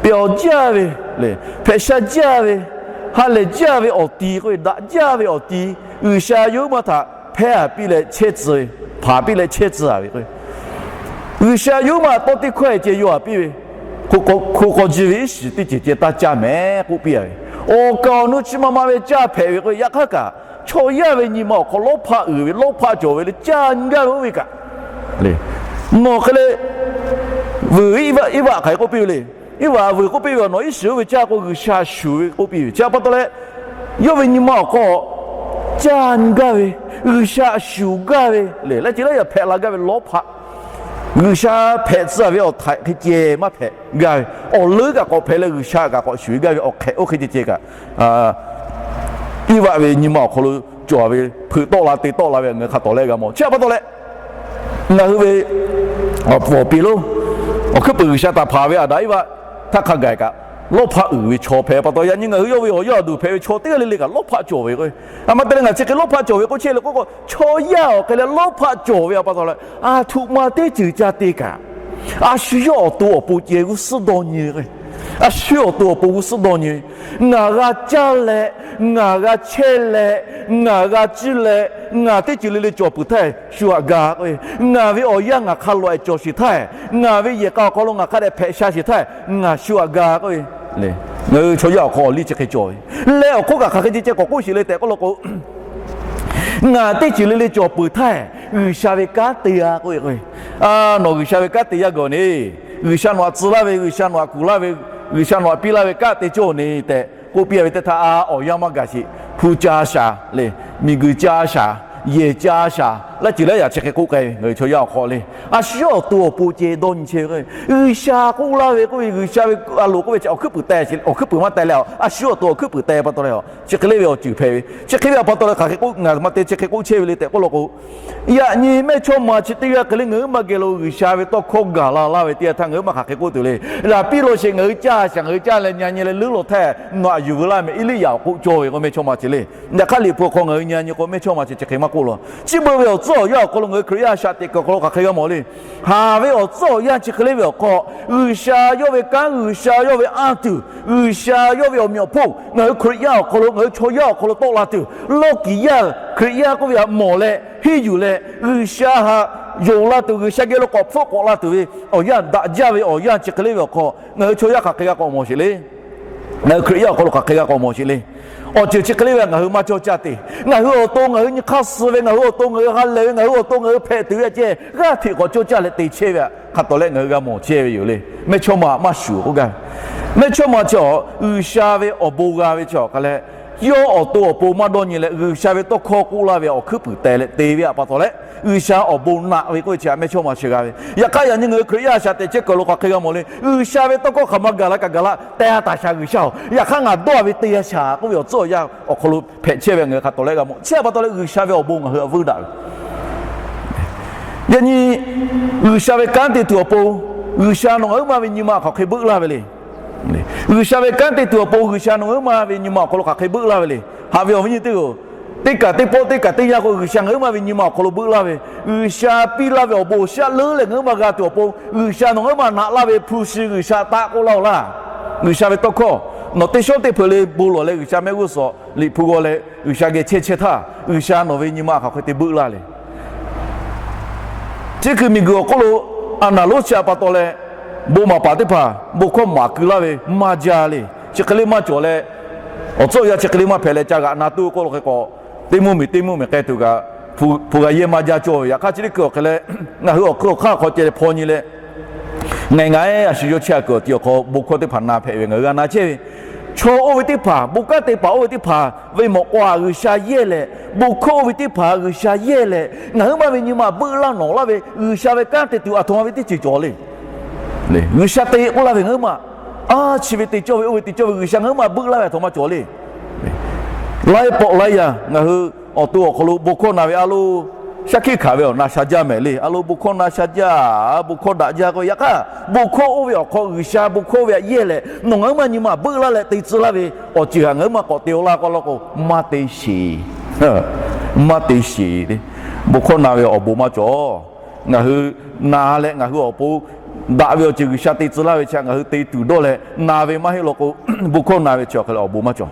pehˬ awˬ jaˇ ve, hpehꞈ sha jaˇ ve, ha lehˬ jaˇ ve awˬ ti k'oˆ ve, daꞈ jaˇ ve awˬ ti, G'uiˬsha yawˇ huiˉ maˇ htaꞈ hpehˇ a piˇ leh chehˇ tcuh ve, hpanˍ piˇ leh chehˇ tcuh ve k'o, G'uiˬsha yawˇ huiˉ maˇ tawˇ teˇ hkawˇ e ceh yaw a piˇ ve, hko k'awꞈ ji ve iˉ shiˍ teˇ ceuˬ ceh taˇ caˇ mehˍ k'oˆ piˇ a ve, awˬ kaˍ awˬ nu chi ma ma ve caˇ hpehꞈ ve k'o, yaꞈ hk'aˇ kaꞈ chaw yaˇ ve nyi ma awˬ hk'aw lawˇ hpaˆ uiˍ ve, lawˇ hpaˆ cawˬ ve le, caˇ nyi gaˇ ve oˇ ve kaꞈ le. Nawˬ hk'e le, vuiˬ Iˉvaˆ hk'aˬ hk'e k'oˆ piˇ ve le. Iˉvaˆ vuiˬ k'oˆ piˇ ve, nawˬ iˉ shiˍ oˇ ve caˇ k'o G'uiˬsha shuˍ ve k'oˆ piˇ ve. Chi a pa taw leh, yawˇ ve nyi ma awˬ hk'aw caˇ nyi gaˇ ve, G'uiˬsha shuˍ gaˇ ve le, laiˉ ceuˬ laiˉ yaꞈ hpehꞈ la gaˇ ve lawˇ hpaˆ, G'uiˬsha hpehꞈ tcuh ve awˬ htaiꞈ hk'e ceh maˇ hpehꞈ gaˇ ve, awˬ leuˉ kaꞈ k'awꞈ hpehꞈ leh G'uiˬsha kaꞈ k'awꞈ shuˍ gaˇ ve awˬ hk'ehꞈ oˇ hk'e ceh ceh kaꞈ, Iˉvaˆ ve nyi ma awˬ hk'aw lo cawˬ ve, hpeuꞈ tawˆ la te tawˆ la ve ngaˬ hui hk'a tawˍ leh g'a mawˬ. Chi a pa taw leh, ngaˬ hui ve awˬ pfuhˍ awˬ pi lo, awˬ hkuiˉ peuˬ G'uiˬsha htaꞈ hpanˍ ve Aˍdanˍ Iˉvaˆ htaˇ hk'a gaˬ kaꞈ, lawˇ hpaˆ uiˍ ve chaw hpehꞈ pa taw, yaꞈ nyi ngaˬ hui yawˇ ve awˬ yaˇ awˬ duˬ hpehꞈ ve chaw teˇ g'aˇ le le kaꞈ lawˇ hpaˆ cawˬ ve k'o, a ma te leh ngaˬ chi hk'e lawˇ hpaˆ cawˬ ve k'oˆ chehˇ le k'oˆ k'o, chaw yaˇ awˬ hk'e leh lawˇ hpaˆ cawˬ ve a pa taw leh, aˬ htoꞈ ma teˇ ceuˬ ca te kaꞈ, a shu yawˇ awˬ to awˬ pon ceh g'uˇ suhˉ dawˇ nyi ve k'o, a shu yawˇ awˬ to awˬ pon g'uˇ suhˉ dawˇ nyi ve, ngaˬ g'a caˇ leh, ngaˬ g'a chehˇ leh, ngaˬ g'a ciˇ leh, ngaˬ teˇ ceuˬ le le cawˬ peuˬ htaˇ shu aꞈ ga k'oˆ ve, ngaˬ ve awˬ yanˇ ngaˬ hk'a loꞈ e cawˬ sheˍ htaˇ, ngaˬ ve yehˬ k'a awˬ hk'aw lo ngaˬ hk'a dehꞈ hpehꞈ sha sheˍ htaˇ, ngaˬ shu aꞈ ga k'oˆ ve, ngaˬ hui chaw yaˇ awˬ hk'aw awˬ liˇ chi hk'e cawˬ ve leh, awˬ hk'oˆ kaꞈ hk'aˬ hk'e ceh ceh k'awꞈ k'oˆ sheˍ le tehꞈ k'oˆ law k'o, ngaˬ teˇ ceuˬ le le cawˬ peuˬ htaˇ, G'uiˬsha ve kanˉ te a k'oˆ ve k'o, nawˬ G'uiˬsha ve kanˉ te yaˇ gaˬ neˇ, G'uiˬsha nawˬ aꞈ tcuh laˇ ve, G'uiˬsha nawˬ aꞈ kuˬ laˇ ve, G'uiˬsha nawˬ aꞈ piˇ laˇ ve kanˉ te cawˇ neˇ tehꞈ k'oˆ piˇ a ve teˇ htaˇ, a awˬ yanˇ maˇ gaˬ sheˍ. Hpu ca shaˍ le, miˬguiˬ ca shaˍ, yehˬ ca shaˍ laˇ ceuˬ leh yaꞈ chi hk'e k'oˆ k'ai ve ngaˬ hui chaw yaˇ awˬ hk'aw le. A shu yawˇ awˬ to awˬ pon ceh dawˇ nyi chehˇ ve k'o, G'uiˬsha k'oˆ laˇ ve k'oˆ ve, G'uiˬsha ve a loˍ k'oˆ ve chi awˬ hkuiˉ puiˍ teh, awˬ hkuiˉ puiˍ maˇ teh leh a, a shu yawˇ awˬ to awˬ hkuiˉ puiˍ teh pa taw leh a, chi hk'e le ve awˬ ceuˬ hpehꞈ ve. Chi hk'e ve a pa taw leh hk'aˬ hk'e k'oˆ, ngaˬ maˇ te chi hk'e k'oˆ chehˇ ve le tehꞈ k'oˆ law k'o, yaꞈ nyi mehˇchawˇma chi teˇ g'aˇ hk'e le ngaˬ huiˉ ma geh lo G'uiˬsha ve tawˇ hkawˇ gaˬ la laˇ ve teˇ yanˇ htaˇ ngaˬ huiˉ ma hk'aˬ hk'e k'oˆ tuˬ le. Laˬ piˇ law sheˍ, ngaˬ hui caˇ shaˍ, ngaˬ hui caˇ leh nyi nyi leh leuˉ law htaˇ nawˬ aꞈ yuˬ veu laˇ mehˍ, Eˇliˇyaꞈ awˬ k'oˆ cawˇ ve k'o mehˇchawˇma chi le. Yaꞈ hk'aˇ Liꞈ hpu awˬ hk'aw ngaˬ hui nyi nyi k'o mehˇchawˇma chi chi hk'e maˇ k'oˆ law. Chi beuꞈ ve awˬ tcuhˉ awˬ yanˇ awˬ hk'aw lo ngaˬ hui Hkriꞈ yaˇ shaꞈ teꞈ kuiˬ awˬ hk'aw lo hk'aˬ hk'e g'a mawˬ le. Haˍ ve awˬ tcuhˉ awˬ yanˇ chi hk'e le ve awˬ hk'aw, G'uiˬsha yawˇ ve kanˉ, G'uiˬsha yawˇ ve anˇ tuˬ, G'uiˬsha yawˇ ve awˬ meꞈ awˬ hponˇ ngaˬ hui Hkriꞈ yaˇ awˬ hk'aw lo, ngaˬ hui chaw yaˇ awˬ hk'aw lo tawˆ la tuˬ, lawˇ kiˍ yaˇ Hkriꞈ yaˇ k'oˆ ve htaꞈ mawˬ leh henˇ yuˬ leh, G'uiˬsha htaꞈ yonˍ la tuˬ, G'uiˬsha geh lo k'awꞈ hpfuhˆ k'awꞈ la tuˬ ve awˬ yanˇ, daꞈ jaˇ ve awˬ yanˇ chi hk'e le ve awˬ hk'aw, ngaˬ hui chaw yaˇ hk'aˬ hk'e g'a k'awꞈ mawˬ sheˍ le. Ngaˬ hui Hkriꞈ yaˇ awˬ hk'aw lo hk'aˬ hk'e g'a k'awꞈ mawˬ sheˍ le. Awˬ ceuˬ chi hk'e le ve ngaˬ hui maˇ cawˇ caˇ te. Ngaˬ hui awˬ to ngaˬ hui nyi hk'aˇ suh ve, ngaˬ hui awˬ to ngaˬ hui ha lehˬ ve, ngaˬ hui awˬ to ngaˬ hui hpehꞈ tuˬ ve a ceh g'aˇ hteꞈ k'awꞈ cawˇ caˇ leh te chehˇ ve htaꞈ hk'a tawˍ leh ngaˬ hui g'a mawˬ chehˇ ve yoˬ le. Mehˇchawˇma maˇ shuˍ k'oˆ gaˇ ve. Mehˇchawˇma chi awˬ G'uiˬsha ve awˬ bon g'a ve chi awˬ hk'a leh, yawˇ awˬ to awˬ pon maˇ dawˇ nyi leh G'uiˬsha ve tawˇ hkawˇ k'oˆ laˇ ve awˬ hkuiˉ puiˍ teh leh te ve htaꞈ pa taw leh, G'uiˬsha awˬ bon naꞈ ve k'oˆ ve chi htaꞈ mehˇchawˇma chi g'a ve. Yaꞈ hk'aˇ yaꞈ nyi ngaˬ hui Hkriꞈ yaˇ shaꞈ teꞈ chehˇ kuiˬ lo hk'aˬ hk'e g'a mawˬ le. G'uiˬsha ve tawˇ hkawˇ hk'aˬ ma gaˬ la kaꞈ gaˬ la, teh a taˍ shaˍ G'uiˬsha-oˬ, yaꞈ hk'aˇ ngaˬ dawˇ ve te a shaˍ k'oˆ ve awˬ tcuhˉ awˬ yanˇ awˬ hk'aw lo hpehꞈ chehˇ ve ngaˬ hui hk'a tawˍ leh g'a mawˬ. Chi htaꞈ pa taw leh G'uiˬsha ve awˬ bon ngaˬ hui htaꞈ vuiˇ daꞈ ve Yaꞈ nyi G'uiˬsha ve kanˉ te tuˬ awˬ pon, G'uiˬsha nawˬ ngaˬ huiˉ ma ve nyi ma hk'aˬ hk'e beuˆ laˇ ve le. G'uiˬsha ve kanˉ te tuˬ awˬ pon, G'uiˬsha nawˬ ngaˬ huiˉ ma ve nyi ma awˬ hk'aw lo hk'aˬ hk'e beuˆ laˇ ve le. Haꞈ ve awˬ viˉ nyi teˇ-oˬ, teˇ kaˬ teˇ pawˆ teˇ kaˬ teˇ yanˇ k'o G'uiˬsha ngaˬ huiˉ ma ve nyi ma awˬ hk'aw lo beuˆ laˇ ve, G'uiˬsha piˇ laˇ ve awˬ bon awˬ shaˉ leuˉ leh ngaˬ huiˉ ma g'a tuˬ awˬ pon, G'uiˬsha nawˬ ngaˬ huiˉ ma naꞈ laˇ ve hpu shi G'uiˬsha taˆ k'oˆ laˇ-oˬ laˇ. G'uiˬsha ve tawˇ hkawˇ nawˬ teˇ shawˉ teˇ hpeuꞈ le bon lawˬ leh G'uiˬsha mehˆ g'uˇ suhˍ Liꞈ hpu g'aw leh G'uiˬsha geh chehˇ chehˇ htaˇ, G'uiˬsha nawˬ ve nyi ma hk'aˬ hk'e te beuˆ laˇ le. Chi hkui miˬguiˬ awˬ hk'oˆ lo a naˍ lonˉ chi htaꞈ pa taw leh, bon maˍ paˍ teˇ hpaˍ bon hkawˇ maˍ keu laˇ ve maˇ jaˇ le. Chi hk'e le maˇ cawˬ leh, awˬ tcuhˉ awˬ yanˇ chi hk'e le maˇ hpehꞈ leh ca g'aꞈ na tuˇ k'oˆ lo hk'e k'o, teˇ mvuhˇmiˬ teˇ mvuhˇmiˬ k'ai tuˬ kaꞈ, hpu g'a yehˇ maˇ jaˇ cawˇ ve. Yaꞈ hk'aˇ chi teˇ hkui awˬ hk'e leh, ngaˬ hui awˬ hk'aw awˬ hk'aˇ hk'aw ceh leh hpaw nyi leh, ngaˬ ngaˬ-e a shu yawˇ chehˇ a kuiˬ awˬ ti awˬ hk'aw bon hkawˇ teˇ hpaˍ na hpehꞈ ve ngaˬ hui g'a na chehˇ ve. Chaw oˇ ve teˇ hpaˍ, bon kanˉ te paˍ oˇ ve teˇ hpaˍ ve mawꞈ k'aw htaꞈ G'uiˬsha yehˇ leh, bon hkawˇ oˇ ve teˇ hpaˍ G'uiˬsha yehˇ leh, ngaˬ huiˉ ma ve nyi ma beuˆ laˇ nawˬ laˇ ve G'uiˬsha ve kanˉ te tuˬ aˬ htoꞈ ma ve teˇ ceuˬ cawˬ le. G'uiˬsha te k'oˆ laˇ ve ngaˬ huiˉ ma, a chi ve te cawˇ ve oˇ ve te cawˇ ve G'uiˬsha ngaˬ huiˉ ma beuˆ laˇ ve aˬ htoꞈ ma cawˬ le. Laiˉ pawˆ laiˉ yaˇ ngaˬ hui awˬ to awˬ hk'aw lo bon hkawˇ na ve a lo, shaˉ hkiˆ hkanˍ ve awˬ na sha jaˇ mehˍ le. A lo bon hkawˇ na sha jaˇ, bon hkawˇ daꞈ jaˇ k'o, yaꞈ hk'aˇ bon hkawˇ oˇ ve awˬ hk'aw G'uiˬsha bon hkawˇ oˇ ve htaꞈ yehˇ leh nawˬ ngaˬ huiˉ ma nyi ma beuˆ laˇ leh te tcuh laˇ ve awˬ ceuˬ htaꞈ ngaˬ huiˉ ma k'awꞈ te-o laˇ k'oˆ laˇ k'o, maˇ te sheˍ. Maˇ te sheˍ. Bon hkawˇ na ve awˬ bon maˇ cawˬ. Ngaˬ hui na leh ngaˬ hui awˬ pon daꞈ ve awˬ ceuˬ G'uiˬsha te tcuh laˇ ve chi htaꞈ ngaˬ hui te tuˬ dawˇ leh na ve maˇ heˆ law k'o, bon hkawˇ na ve chi awˬ hk'e leh awˬ bon maˇ cawˬ.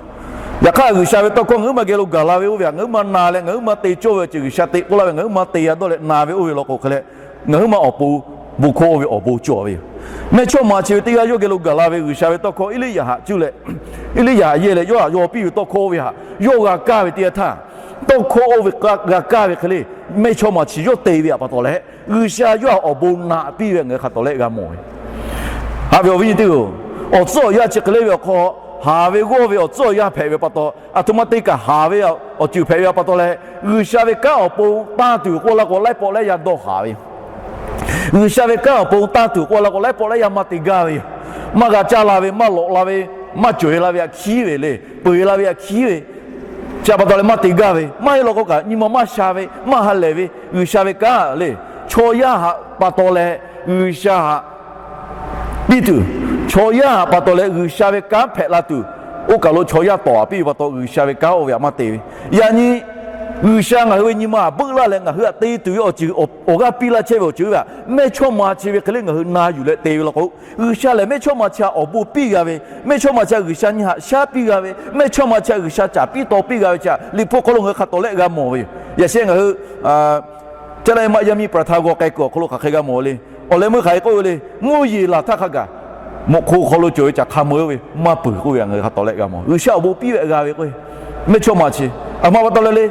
Yaꞈ hk'aˇ G'uiˬsha ve tawˇ hkawˇ ngaˬ huiˉ ma geh lo gaˬ la ve oˇ ve htaꞈ ngaˬ huiˉ ma na leh ngaˬ huiˉ ma te cawˇ ve awˬ ceuˬ G'uiˬsha te k'oˆ laˇ ve ngaˬ huiˉ ma te g'a dawˇ leh na ve oˇ ve law k'o hk'e leh, ngaˬ huiˉ ma awˬ pon bon hkawˇ oˇ ve awˬ bon cawˬ ve yoˬ. Mehˇchawˇma chi ve teˇ g'aˇ yawˇ geh lo gaˬ la ve G'uiˬsha ve tawˇ hkawˇ Eˇliˇyaꞈ htaꞈ cuˇ leh, Eˇliˇyaꞈ htaꞈ yehˇ leh yawˇ htaꞈ yawˇ piˇ ve tawˇ hkawˇ oˇ ve htaꞈ yawˇ g'a kaˇ ve teˇ yanˇ htaˇ, tawˇ hkawˇ oˇ ve g'a kaˇ ve hk'e le, mehˇchawˇma chi yawˇ te ve htaꞈ pa taw leh G'uiˬsha yawˇ htaꞈ awˬ bon naꞈ piˇ ve ngaˬ hui hk'a tawˍ leh g'a mawˬ ve. Haꞈ ve awˬ viˉ nyi teˇ-oˬ, awˬ tcuhˉ awˬ yanˇ chi hk'e le ve awˬ hk'aw, haˍ ve g'awˇ ve awˬ tcuhˉ awˬ yanˇ hpehꞈ ve pa taw, aˬ htoꞈ ma te kaꞈ haˍ ve awˬ ceuˬ hpehꞈ ve pa taw leh, G'uiˬsha ve kanˉ awˬ pon tanˇ tuˬ k'oˆ laˇ k'o laiˉ pawˆ laiˉ yaˇ dawˇ haˍ ve yoˬ. G'uiˬsha ve kanˉ awˬ pon tanˇ tuˬ k'oˆ laˇ k'o laiˉ pawˆ laiˉ yaˇ maˇ te gaˇ ve yoˬ. Maˇ g'a caˇ la ve, maˇ lawꞈ la ve, maˇ cawˬ-e la ve htaꞈ hkiˉ ve le, peu-eˬ la ve htaꞈ hkiˉ ve. Chi htaꞈ pa taw leh maˇ te gaˇ ve, maˇ heˆ law k'o kaꞈ nyi ma maˇ sha ve, maˇ ha lehˬ ve, G'uiˬsha ve kanˉ le, chaw yaˇ htaꞈ pa taw leh G'uiˬsha htaꞈ piˇ tuˬ, chaw yaˇ htaꞈ pa taw leh G'uiˬsha ve kanˉ hpehꞈ la tuˬ, oˇ kaˬ lo chaw yaˇ tawˍ-a piˇ ve pa taw G'uiˬsha ve kanˉ oˇ ve htaꞈ maˇ te ve. Yaꞈ nyi G'uiˬsha ngaˬ hui ve nyi ma htaꞈ beuˆ laˇ leh ngaˬ hui htaꞈ te tuˬ ve awˬ ceuˬ awˬ g'aˇ piˇ laˇ chehˇ ve awˬ ceuˬ oˇ ve htaꞈ mehˇchawˇma chi ve hk'e le ngaˬ hui na yuˬ leh te ve law k'o, G'uiˬsha lehˬ mehˇchawˇma chi htaꞈ awˬ bon piˇ g'a ve, mehˇchawˇma chi htaꞈ G'uiˬsha nyi htaꞈ shaˉ piˇ g'a ve, mehˇchawˇma chi htaꞈ G'uiˬsha caˍ piˇ taw piˇ g'a ve chi htaꞈ Liꞈ hpu hk'aw lo ngaˬ hui hk'a tawˍ leh g'a mawˬ ve yoˬ. Yaꞈ sheh ngaˬ hui Caˇ la-e maꞈ yaˇ miˇ ประธาน g'aw k'ai kuiˬ awˬ hk'aw lo hk'aˬ hk'e g'a mawˬ le. Awˬ leh meuˇ hk'aˬ hk'e k'oˆ ve le, mvuhˇ yeˬ laˬ htaˇ hk'a gaˬ, moꞈ hk'o hk'aw lo cawˬ ve caˬ hk'a meuˇ ve maˇ peuˬ k'oˆ ve htaꞈ ngaˬ hui hk'a tawˍ leh g'a mawˬ. G'uiˬsha awˬ bon piˇ ve g'a ve k'o, mehˇchawˇma chi aˬ ma pa taw leh le,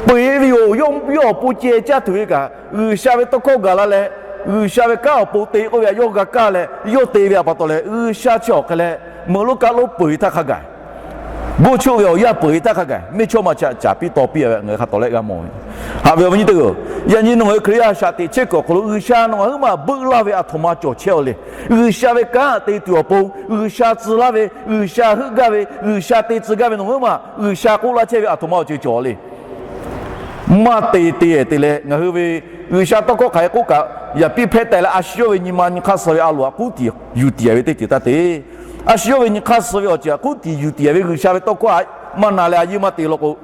peu-eˬ ve yoˬ. Yawˇ awˬ pon ceh caˇ tuˬ ve kaꞈ, G'uiˬsha ve tawˇ hkawˇ gaˬ la leh, G'uiˬsha ve kanˉ awˬ pon te k'oˆ ve htaꞈ yawˇ g'a kaˇ leh yawˇ te ve htaꞈ pa taw leh, G'uiˬsha chi awˬ hk'e leh meuꞈ lonˉ kaˆ lonˉ peuˬ-e htaˇ hk'a gaˬ Bon choˆ ve awˬ yanˇ peuˬ ve htaˇ hk'a gaˬ mehˇ chawˇ ma chi caˍ piˇ taw piˇ-a ve ngaˬ hui hk'a tawˍ leh g'a mawˬ ve. Haꞈ ve awˬ viˉ nyi teˇ g'aˇ-oˬ, yaꞈ nyi nawˬ ngaˬ hui Hkriꞈ yaˇ a shaꞈ teꞈ chehˇ kuiˬ awˬ hk'aw lo G'uiˬsha nawˬ ngaˬ huiˉ maˬ beuˆ laˇ ve aˬ htoꞈ ma cawˬ chehˇ-a le. G'uiˬsha ve kanˉ te tuˬ awˬ pon, G'uiˬsha tcuh laˇ ve, G'uiˬsha heuˆ gaˇ ve, G'uiˬsha te tcuh gaˇ ve nawˬ ngaˬ huiˉ maˬ G'uiˬsha k'oˆ laˇ chehˇ ve aˬ htoꞈ ma awˬ ceuˬ cawˬ le. Maˇ te te te leh ngaˬ hui ve G'uiˬsha tawˇ hkawˇ hk'aˬ hk'e k'oˆ kaꞈ, yaꞈ piˇ hpehˇ taˍ leh a shu yawˇ ve nyi ma nyi hk'aˇ suh ve a loˍ htaꞈ k'uˉ tiˍ yuˬ tiˍ-a ve teˇ ceuˬ taˇ te. A shu yawˇ ve nyi hk'aˇ suh ve awˬ ceuˬ htaꞈ k'uˉ tiˍ yuˬ tiˍ ve G'uiˬsha ve tawˇ hkawˇ htaꞈ maˇ na leh a yeˇ maˇ te law k'o,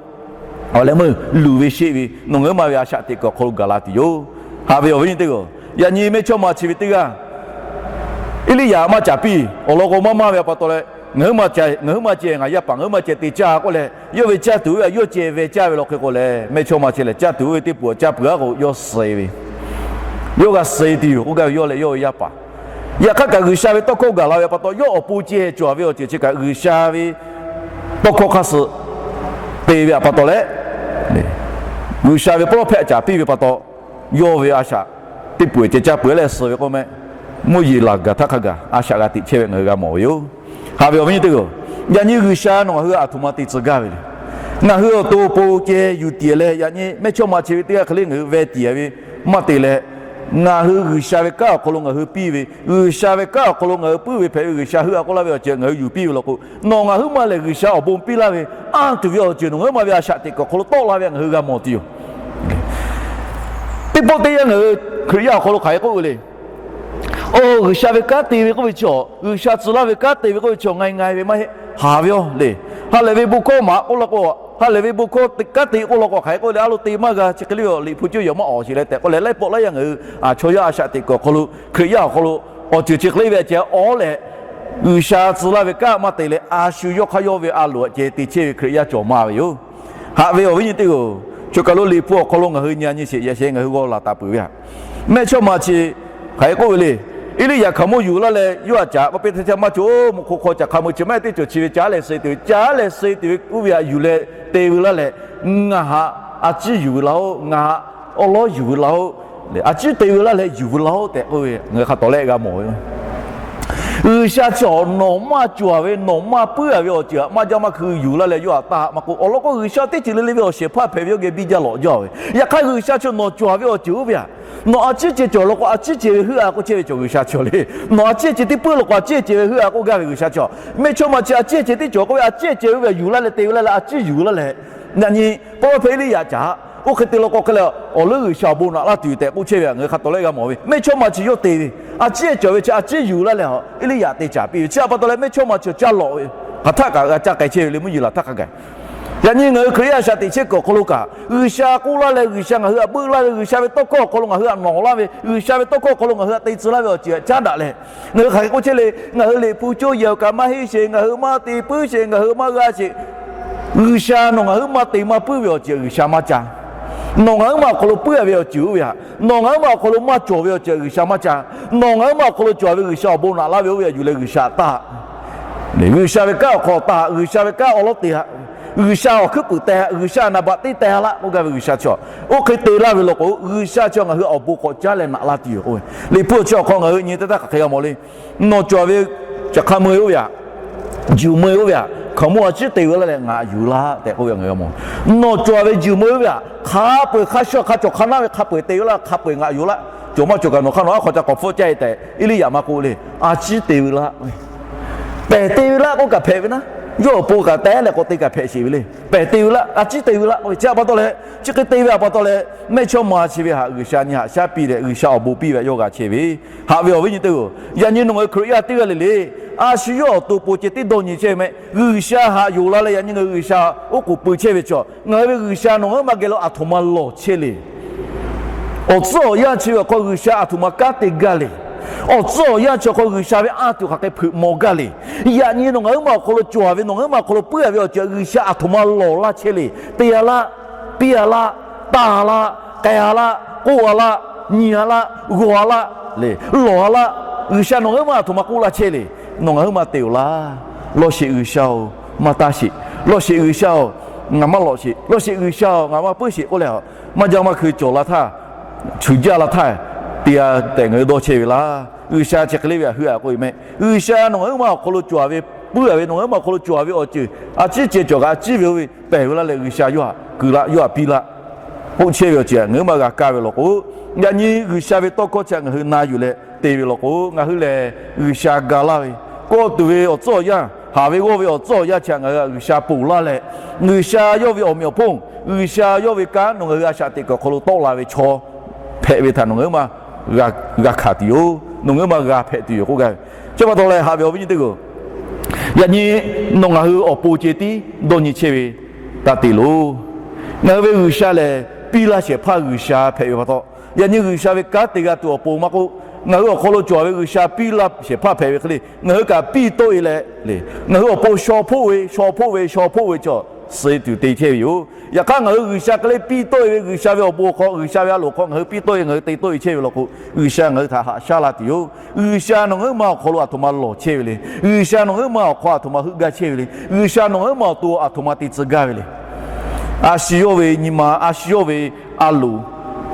awˬ leh meuˇ luˬ ve sheˆ ve nawˬ ngaˬ huiˉ maˬ ve a shaꞈ teꞈ kuiˬ awˬ hk'aw lo gaˬ la tuˬ yoˬ. Haꞈ ve awˬ viˉ nyi teˇ g'aˇ-oˬ, yaꞈ nyi mehˇ chawˇ ma chi ve teˇ g'aˇ Eˇliˇyaꞈ maˇ caˍ piˇ awˬ lawn k'o maˇ maˇ ve pa taw leh, ngaˬ huiˉ maˬ ceh ngaˬ yaˇ paˍ ngaˬ huiˉ maˬ ceh te caˇ k'oˆ leh, yawˇ ve caˇ tuˬ ve a yawˇ ceh ve caˇ ve law hk'e k'o leh, mehˇ chawˇ ma chi lehˬ caˇ tuˬ ve teˇ pawˆ caˇ peuˬ-a k'o yawˇ suh ve, yawˇ g'a suh tuˬ yoˬ k'oˆ gaˇ ve yawˇ leh yawˇ ve yaˇ paˍ. Yaꞈ hk'aˇ kaꞈ G'uiˬsha ve tawˇ hkawˇ gaˬ la ve pa taw, yawˇ awˬ pon ceh cawˬ ve awˬ ceuˬ chi kaꞈ G'uiˬsha ve tawˇ hkawˇ hk'aˇ suh te ve pa taw leh, G'uiˬsha ve prophet caˍ piˇ ve pa taw, yawˇ ve a shaꞈ teˇ pawˆ ceh caˇ peuˬ leh suh ve k'oˆ mehˆ, mvuhˇ yeˬ laˬ gaˬ htaˇ hk'a gaˬ a shaꞈ g'a teꞈ chehˇ ve ngaˬ hui g'a mawˬ ve yoˬ. Haꞈ ve awˬ viˉ nyi teˇ g'aˇ-oˬ, yaꞈ nyi G'uiˬsha nawˬ ngaˬ hui aˬ htoꞈ ma te tcuh gaˇ ve le. Ngaˬ hui awˬ to awˬ pon ceh yuˬ tiˍ leh, yaꞈ nyi mehˇ chawˇ ma chi ve teˇ g'aˇ hk'e le ngaˬ hui veh tiˍ-a ve maˇ te leh, ngaˬ hui G'uiˬsha ve kanˉ awˬ hk'aw lo ngaˬ hui piˇ ve, G'uiˬsha ve kanˉ awˬ hk'aw lo ngaˬ hui puiˉ ve hpehꞈ ve G'uiˬsha heuˆ-a k'oˆ laˇ ve awˬ ceuˬ ngaˬ hui yuˬ piˇ ve law k'o, nawˬ ngaˬ huiˉ maˬ lehˬ G'uiˬsha awˬ bon piˇ laˇ ve, anˇ tuˬ ve awˬ ceuˬ nawˬ ngaˬ huiˉ maˬ ve a shaꞈ teꞈ kuiˬ awˬ hk'aw lo tawˆ la ve ngaˬ hui g'a mawˬ tuˬ yoˬ. Teˇ pawˆ teˇ yanˇ ngaˬ hui Hkriꞈ yaˇ awˬ hk'aw lo hk'aˬ hk'e k'oˆ ve le. Oˇ, G'uiˬsha ve kanˉ te ve k'oˆ ve chaw, G'uiˬsha tcuh laˇ ve kanˉ te ve k'oˆ ve chaw, ngaˬ ngaˬ ve maˇ heˆ, haˍ ve yoˬ le. Ha lehˬ ve bon hkawˇ maˍ k'oˆ law k'o, ha lehˬ ve bon hkawˇ kanˉ te k'oˆ law k'o hk'aˬ hk'e k'oˆ le, a lo te maˇ g'a chi hk'e le, Liꞈ hpu cuˇ yawˬ maˇ awˍ sheˍ leh tehꞈ k'oˆ leh, laiˉ pawˆ laiˉ yanˇ ngaˬ hui chaw yaˇ a shaꞈ teꞈ kuiˬ awˬ hk'aw lo, Hkriꞈ yaˇ awˬ hk'aw lo awˬ ceuˬ chi hk'e le ve ceh awˬ leh, G'uiˬsha tcuh laˇ ve kanˉ maˇ te leh a shu yawˇ hk'aˇ yawˇ ve a loˍ ceh te chehˇ ve Hkriꞈ yaˇ cawˬ maˇ ve yoˬ. Haꞈ ve awˬ viˉ nyi teˇ g'aˇ-oˬ, choˬ kaˬ lo Liꞈ hpu awˬ hk'aw lo ngaˬ hui nyi a nyi sheˍ yaꞈ sheh ngaˬ hui g'aw laˬ taˍ peuˬ ve htaꞈ, mehˇ chawˇ ma chi hk'aˬ hk'e k'oˆ ve le. Eˇliˇyaꞈ hkaoˍmonˇ yuˬ laˇ leh yawˇ htaꞈ caꞈ k'oˆ piˇ htaˇ, maˇ cawˬ-oˬ, mvuhˇ hk'oˆ hk'aw caꞈ hk'a meuˇ chi maˇ heˆ teˇ ceuˬ chi ve caˉ leh suh tuˬ ve, caˉ leh suh tuˬ ve uˉ ve htaꞈ yuˬ leh te ve laˇ leh, ngaˬ htaꞈ a ciˉ yuˬ ve laˇ-oˬ, ngaˬ htaꞈ awˉ lawˉ yuˬ ve laˇ-oˬ, a ciˉ te ve laˇ leh yuˬ ve laˇ-oˬ tehꞈ k'oˆ ve ngaˬ hui hk'a tawˍ leh g'a mawˬ ve. G'uiˬsha chi nawˬ maˇ cawˬ ve, nawˬ maˇ puiˉ-a ve awˬ ceuˬ htaꞈ maˇ jaˇ maˇ hkui yuˬ laˇ leh yawˇ htaꞈ taˇ maˇ k'oˆ, awˬ lawn k'o G'uiˬsha teˇ ceuˬ le le ve awˬ shehˍ hpaˇ hpehꞈ ve yawˇ geh biˇ jaˇ lawꞈ jaˇ ve. Yaꞈ hk'aˇ G'uiˬsha chi nawˬ cawˬ ve awˬ ceuˬ oˇ ve htaꞈ nawˬ a ciˉ ceh cawˬ law k'o, a ciˉ ceh ve heuˆ-a k'oˆ chehˇ ve cawˬ G'uiˬsha chi le. Nawˬ a ciˉ ceh teˇ puiˉ law k'o, a ciˉ ceh ve heuˆ-a k'oˆ gaˇ ve G'uiˬsha chi. Mehˇ chawˇ ma chi a ciˉ ceh teˇ cawˬ k'oˆ ve, a ciˉ ceh ve heuˆ ve yuˬ laˇ leh te ve laˇ leh a ciˉ yuˬ laˇ leh, yaꞈ nyi Pawˇluꞈ hpehꞈ Eˇliˇyaꞈ caꞈ oˇ hk'e te law k'o hk'e leh awˬ leuˉ G'uiˬsha awˬ bon naꞈ laˇ tuˬ tehꞈ k'oˆ chehˇ ve htaꞈ ngaˬ hui hk'a tawˍ leh g'a mawˬ ve. Mehˇ chawˇ ma chi yawˇ te ve, a ciˉ cawˬ ve chi a ciˉ yuˬ laˇ leh Eˇliˇyaꞈ te caˍ piˇ ve chi a pa taw leh mehˇ chawˇ ma chi caˇ lawꞈ ve, hk'aˬ htaˆ kaꞈ g'a caˇ k'ai chehˇ ve le mvuhˇ yeˬ laˬ htaˇ hk'a gaˬ. Yaꞈ nyi ngaˬ hui Hkriꞈ yaˇ a shaꞈ teꞈ chehˇ kuiˬ awˬ hk'aw lo kaꞈ, G'uiˬsha k'oˆ laˇ leh G'uiˬsha ngaˬ hui htaꞈ beuˆ laˇ ve, G'uiˬsha ve tawˇ hkawˇ awˬ hk'aw lo ngaˬ hui htaꞈ nawˍ laˇ ve, G'uiˬsha ve tawˇ hkawˇ awˬ hk'aw lo ngaˬ hui htaꞈ te tcuh laˇ ve awˬ ceuˬ htaꞈ caˉ daꞈ leh, ngaˬ hui hk'aˬ hk'e k'oˆ chehˇ le, ngaˬ hui Liꞈ hpu cawˇ yehˬ awˬ kaꞈ maˇ heˆ sheˍ, ngaˬ hui maˇ te puiˉ sheˍ, ngaˬ hui maˇ g'a sheˍ. G'uiˬsha nawˬ ngaˬ huiˉ maˇ te maˇ puiˉ ve awˬ ceuˬ G'uiˬsha maˇ caˇ. Nawˬ ngaˬ huiˉ maˬ awˬ hk'aw lo puiˉ-a ve awˬ ceuˬ oˇ ve htaꞈ, nawˬ ngaˬ huiˉ maˬ awˬ hk'aw lo maˇ cawˬ ve awˬ ceuˬ G'uiˬsha maˇ caˇ. Nawˬ ngaˬ huiˉ maˬ awˬ hk'aw lo cawˬ ve G'uiˬsha awˬ bon naꞈ laˇ ve oˇ ve htaꞈ yuˬ leh G'uiˬsha taˇ G'uiˬsha ve kanˉ awˬ hk'aw taˇ, G'uiˬsha ve kanˉ awˬ lawˉ te haꞈ, G'uiˬsha awˬ hkuiˉ puiˍ teh haꞈ, G'uiˬsha naˍ baꞈ teˇ teh laˇ k'oˆ gaˇ ve G'uiˬsha chi. Oˇ hk'e te laˇ ve law k'o, G'uiˬsha chi ngaˬ hui awˬ bon k'awꞈ caˉ leh naꞈ laˇ tuˬ yoˬ k'oˆ ve. Liꞈ hpu chi awˬ hk'aw ngaˬ hui nyi teˇ htaˇ hk'aˬ hk'e g'a mawˬ le. Nawˬ cawˬ ve caꞈ hk'a meuˇ oˇ ve htaꞈ, juˬ meuˇ oˇ ve htaꞈ hkaoˍmonˇ a ciˉ te ve laˇ leh ngaˬ yuˬ laˇ tehꞈ k'oˆ ve ngaˬ hui g'a mawˬ. Nawˬ cawˬ ve juˬ meuˇ oˇ ve htaꞈ hk'a peu-eˬ hk'a shuˍ hk'a cawˬ hk'a naˉ ve hk'a peu-eˬ te ve laˇ, hk'a peu-eˬ ngaˬ yuˬ laˇ. Cawˬ maˇ cawˬ kaꞈ nawˬ hk'aˇ nawˬ aˉ hk'aw ca k'awꞈ hpfuhˆ caˇ-e tehꞈ Eˇliˇyaꞈ maˇ k'oˆ le. A ciˉ te ve laˇ. Pehˬ te ve laˇ k'oˆ kaꞈ hpehꞈ ve naˉ, yawˇ awˬ pon kaꞈ teh leh k'awꞈ te kaꞈ hpehꞈ sheˍ ve le. Pehˬ te ve laˇ, a ciˉ te ve laˇ k'oˆ ve chi a pa taw leh, chi hk'e te ve a pa taw leh, mehˇ chawˇ ma chi ve htaꞈ G'uiˬsha nyi haꞈ shaˉ piˇ leh G'uiˬsha awˬ bon piˇ ve htaꞈ yawˇ g'a chehˇ ve. Haꞈ ve awˬ viˉ nyi teˇ g'aˇ-oˬ, yaꞈ nyi nawˬ ngaˬ hui Hkriꞈ yaˇ teˇ g'aˇ le le, a shu yawˇ awˬ to awˬ pon ceh teˇ dawˇ nyi chehˇ ve mehˆ. G'uiˬsha htaꞈ yonˍ la leh yaꞈ nyi ngaˬ hui G'uiˬsha oˉ k'oˍ pui chehˇ ve chaw, ngaˬ hui ve G'uiˬsha nawˬ ngaˬ huiˉ maˬ geh lo aˬ htoꞈ ma lawˬ chehˇ le. Awˬ tcuhˉ awˬ yanˇ chi ve awˬ hk'aw G'uiˬsha aˬ htoꞈ ma kanˉ te gaˇ le. Awˬ tcuhˉ awˬ yanˇ chi awˬ hk'aw G'uiˬsha ve anˇ tuˬ hk'aˬ hk'e hpeuꞈ maw gaˇ le. Yaꞈ nyi nawˬ ngaˬ huiˉ maˬ awˬ hk'aw lo cawˬ ve, nawˬ ngaˬ huiˉ maˬ awˬ hk'aw lo puiˉ-a ve awˬ ceuˬ G'uiˬsha aˬ htoꞈ ma lawˬ laˇ chehˇ le. Te-a laˇ, piˇ-a laˇ, taˇ-a laˇ, k'ai-a laˇ, k'oˆ-a laˇ, nyi-a laˇ, g'aw-a laˇ, lawˬ-a laˇ, G'uiˬsha nawˬ ngaˬ huiˉ maˬ aˬ htoꞈ ma k'oˆ laˇ chehˇ le. Nawˬ ngaˬ huiˉ maˬ te-oˬ laˇ. Lawˇ sheˍ G'uiˬsha-oˬ, maˇ taˇ sheˍ. Lawˇ sheˍ G'uiˬsha-oˬ, ngaˬ maˇ lawꞈ sheˍ. Lawˇ sheˍ G'uiˬsha-oˬ, ngaˬ maˇ puiˉ sheˍ k'oˆ leh, maˇ jaˇ maˇ hkui cawˬ la htaˇ, chuˬ jaˇ la htaˇ, te-a tehꞈ ngaˬ hui dawˇ chehˇ ve laˇ. G'uiˬsha chi hk'e le ve htaꞈ hui-a k'oˆ ve mehˆ. G'uiˬsha nawˬ ngaˬ huiˉ maˬ awˬ hk'aw lo cawˬ-a ve puiˉ-a ve nawˬ ngaˬ huiˉ ma awˬ hk'aw lo cawˬ-a ve awˬ ceuˬ a ciˉ ceh cawˬ kaꞈ a ciˉ ve oˇ ve pehˬ ve laˇ leh G'uiˬsha yawˇ htaꞈ kuiˬ laˇ, yawˇ htaꞈ piˇ laˇ k'oˆ chehˇ ve awˬ ceuˬ htaꞈ ngaˬ huiˉ ma g'a kaˇ ve law k'o, yaꞈ nyi G'uiˬsha ve tawˇ hkawˇ chi htaꞈ ngaˬ hui na yuˬ leh te ve law k'o, ngaˬ hui lehˬ G'uiˬsha ga laˇ ve, kawˆ tuˬ ve awˬ tcuhˉ awˬ yanˇ, haˍ ve g'awˇ ve awˬ tcuhˉ awˬ yanˇ chi htaꞈ ngaˬ hui G'uiˬsha ponˬ laˇ leh, G'uiˬsha yawˇ ve awˬ meꞈ awˬ hponˇ, G'uiˬsha yawˇ ve kanˉ nawˬ ngaˬ hui a shaꞈ teꞈ kuiˬ awˬ hk'aw lo tawˆ la ve chaw hpehꞈ ve htaꞈ nawˬ ngaˬ huiˉ ma g'a hkanˍ tuˬ yoˬ. Nawˬ ngaˬ huiˉ ma g'a hpehꞈ tuˬ yoˬ k'oˆ gaˇ ve. Chi pa taw leh haꞈ ve awˬ viˉ nyi teˇ g'aˇ, yaꞈ nyi nawˬ ngaˬ hui awˬ pon ceh tiˉ dawˇ nyi chehˇ ve taˇ te loˬ. Ngaˬ hui ve G'uiˬsha lehˬ piˇ laˇ shehˍ hpaˇ G'uiˬsha hpehꞈ ve pa taw, yaꞈ nyi G'uiˬsha ve kanˉ te g'a tuˬ awˬ pon maˇ k'oˆ, ngaˬ hui awˬ hk'aw lo cawˬ ve G'uiˬsha piˇ laˇ shehˍ hpaˇ hpehꞈ ve hk'e le, ngaˬ hui kaꞈ piˇ tawˆ-e leh le, ngaˬ hui awˬ pon shaw hpoˆ ve, shaw hpoˆ ve, shaw hpoˆ ve chaw suh tuˬ te chehˇ ve yoˬ. Yaꞈ hk'aˇ ngaˬ hui G'uiˬsha hk'e le piˇ tawˆ-e ve, G'uiˬsha ve awˬ bon awˬ hk'aw, G'uiˬsha ve a loˍ hk'aw ngaˬ hui piˇ tawˆ-e, ngaˬ hui te tawˆ-e chehˇ ve law k'o, G'uiˬsha ngaˬ hui htaꞈ haꞈ shaˉ la tuˬ yoˬ. G'uiˬsha nawˬ ngaˬ huiˉ ma awˬ hk'aw lo aˬ htoꞈ ma lawˬ chehˇ ve le. G'uiˬsha nawˬ ngaˬ huiˉ ma awˬ hk'aw aˬ htoꞈ ma heuˆ gaˇ chehˇ ve le. G'uiˬsha nawˬ ngaˬ huiˉ ma awˬ to aˬ htoꞈ ma te tcuh gaˇ ve le. A shu yawˇ ve nyi ma, a shu yawˇ ve a loˍ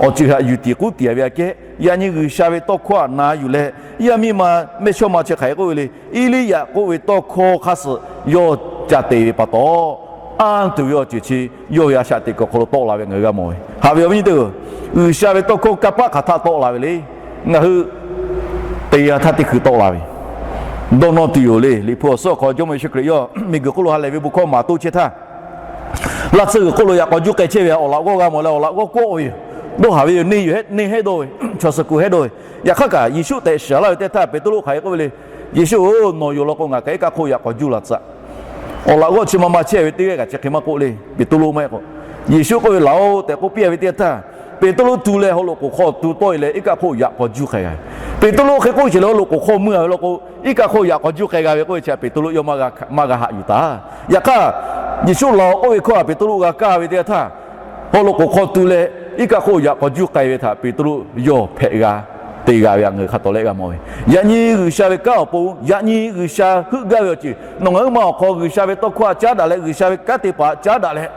awˬ ceuˬ htaꞈ yuˬ tiˍ k'uˉ tiˍ-a ve aꞈ kehˉ, yaꞈ nyi G'uiˬsha ve tawˇ hkawˇ htaꞈ na yuˬ leh, yaˇ miˇ ma mehˇ chawˇ ma chi hk'aˬ hk'e k'oˆ ve le, Eˇliˇyaꞈ k'oˆ ve tawˇ hkawˇ hk'aˇ suh yawˇ ca te ve pa taw, anˇ tuˬ ve awˬ ceuˬ chi yawˇ ve a shaꞈ teꞈ kuiˬ awˬ hk'aw lo tawˆ la ve ngaˬ hui g'a mawˬ ve. Haꞈ ve awˬ viˉ nyi teˇ g'aˇ, G'uiˬsha ve tawˇ hkawˇ kanˇ paˆ hk'aˬ htaˆ tawˆ la ve le. Ngaˬ hui te g'a htaˇ teˇ hkui tawˆ la ve dawˇ nawˇ tuˬ yoˬ le. Liꞈ hpu awˬ suhˉ awˬ hk'aw Jawˇmawˇ Yeˍsuˆ Hkriꞈ yawˇ miˬguiˬ hk'oˆ lo ha lehˬ ve bon hkawˇ maˍ toˇ chehˇ htaˇ, laˇ tsuhˇ g'uiˬ hk'oˆ lo yaꞈ k'aw juˇ k'ai chehˇ ve awˬ laꞈ g'awˇ g'a mawˬ leh awˬ laꞈ g'awˇ kawˆ ve yoˬ. Dawˇ haˍ ve yoˬ. Neˇ yoˬ, neˇ hehˉ dawˇ ve, chaw suh kuˬ hehˉ dawˇ ve. Yaꞈ hk'aˇ kaꞈ Yeˍsuˆ tehꞈ shiˍ laˇ ve teˇ htaˇ Peˍtruˆ hk'aˬ hk'e k'oˆ ve le. Yeˍsuˆ-oˬ, nawˬ yoˬ law k'o ngaˬ kaꞈ iˉ kaˆ hk'oˆ yaꞈ k'aw juˇ la tcuh. Awˬ laꞈ g'awˇ chi ma ma chehˇ ve teˇ g'aˇ kaꞈ chi hk'e maˇ k'oˆ le. Peˍtruˆ maˇ heˆ k'o, Yeˍsuˆ k'oˆ ve, Laˬ-oꞈ tehꞈ k'oˆ piˇ-a ve teˇ htaˇ, Peˍtruˆ tu leh haw loꞈ k'oˍ hk'aw tu tawˆ-e leh iˉ kaˆ hk'oˆ yaꞈ k'aw juˇ k'ai g'a ve. Peˍtruˆ hk'e k'oˆ ve chi lehˬ haw loꞈ k'oˍ hk'aw mui-a ve law k'o, iˉ kaˆ hk'oˆ yaꞈ k'aw juˇ k'ai g'a ve k'oˆ ve chi htaꞈ Peˍtruˆ yawˇ maˇ g'a haꞈ yuˬ taˍ. Yaꞈ hk'aˇ, Yeˍsuˆ laˬ-oꞈ k'oˆ ve hkawˇ htaꞈ Peˍtruˆ g'a kaˇ ve teˇ htaˇ, haw loꞈ k'oˍ hk'aw tu leh iˉ kaˆ hk'oˆ yaꞈ k'aw juˇ k'ai ve htaꞈ Peˍtruˆ yawˇ hpehꞈ g'a te g'a ve htaꞈ ngaˬ hui hk'a tawˍ leh g'a mawˬ ve. Yaꞈ nyi G'uiˬsha ve kanˉ awˬ pon, yaꞈ nyi G'uiˬsha heuˆ gaˇ ve awˬ ceuˬ nawˬ ngaˬ huiˉ ma awˬ hk'aw G'uiˬsha ve tawˇ hkawˇ htaꞈ caˉ daꞈ leh, G'uiˬsha ve kanˉ te paˍ caˉ daꞈ leh,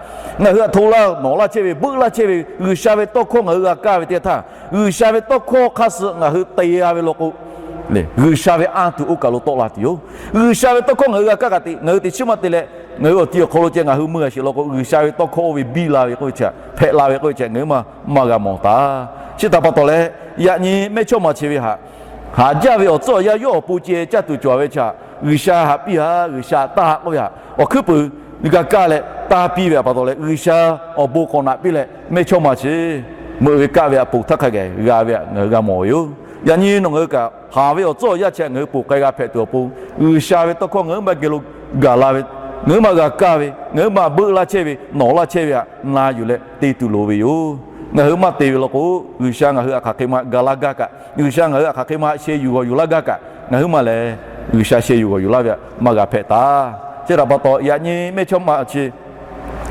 ngaˬ hui htaꞈ hto laˇ nawˬ laˇ chehˇ ve, beuˆ laˇ chehˇ ve G'uiˬsha ve tawˇ hkawˇ ngaˬ hui g'a kaˇ ve teˇ htaˇ, G'uiˬsha ve tawˇ hkawˇ hk'aˇ suh ngaˬ hui te g'a ve law k'o, G'uiˬsha ve anˇ tuˬ oˇ kaˬ lo tawˆ la tuˬ yoˬ. G'uiˬsha ve tawˇ hkawˇ ngaˬ hui g'a kaˇ kaꞈ te, ngaˬ hui teꞈ chiˉ maˇ te leh, ngaˬ hui awˬ ti awˬ hk'aw lo ceh ngaˬ hui mui g'a sheˍ law k'o, G'uiˬsha ve tawˇ hkawˇ oˇ ve biˇ la ve k'oˆ ve chi htaꞈ, hpehꞈ la ve k'oˆ ve chi htaꞈ ngaˬ hui maˇ maˇ g'a mawˬ taˍ. Chi htaꞈ pa taw leh, yaꞈ nyi mehˇchawˇma chi ve htaꞈ haꞈ jaˇ ve awˬ tcuhˉ awˬ yanˇ yawˇ awˬ pon ceh caˇ tuˬ cawˬ ve chi htaꞈ G'uiˬsha haꞈ piˇ-a, G'uiˬsha taˇ haꞈ k'oˆ ve htaꞈ awˬ hkuiˉ puiˍ g'a kaˇ leh taˇ piˇ ve htaꞈ pa taw leh, G'uiˬsha awˬ bon k'awꞈ naꞈ piˇ leh mehˇchawˇma chi meuꞈ ve kaˆ ve htaꞈ ponˬ htaˇ hk'a gaˬ g'a ve htaꞈ ngaˬ hui g'a mawˬ ve yoˬ. Yaꞈ nyi nawˬ ngaˬ hui kaꞈ haˍ ve awˬ tcuhˉ awˬ yanˇ chi htaꞈ ngaˬ hui ponˬ k'ai g'a hpehꞈ tuˬ awˬ pon, G'uiˬsha ve tawˇ hkawˇ ngaˬ hui maˇ geh lo gaˬ la ve, ngaˬ hui maˇ g'a kaˇ ve, ngaˬ hui maˇ beuˆ laˇ chehˇ ve, nawˬ laˇ chehˇ ve htaꞈ na yuˬ leh te tuˬ loˍ ve yoˬ. Ngaˬ hui maˇ te ve law k'o, G'uiˬsha ngaˬ hui htaꞈ hk'aˬ hk'e ma gaˬ laˇ gaˇ kaꞈ, G'uiˬsha ngaˬ hui htaꞈ hk'aˬ hk'e ma sheh yuˬ g'awˬ yuˬ laˇ gaˇ kaꞈ, ngaˬ hui maˇ lehˬ G'uiˬsha sheh yuˬ g'awˬ yuˬ laˇ ve htaꞈ maˇ g'a hpehꞈ taˍ. Chi htaꞈ pa taw, yaꞈ nyi mehˇchawˇma chi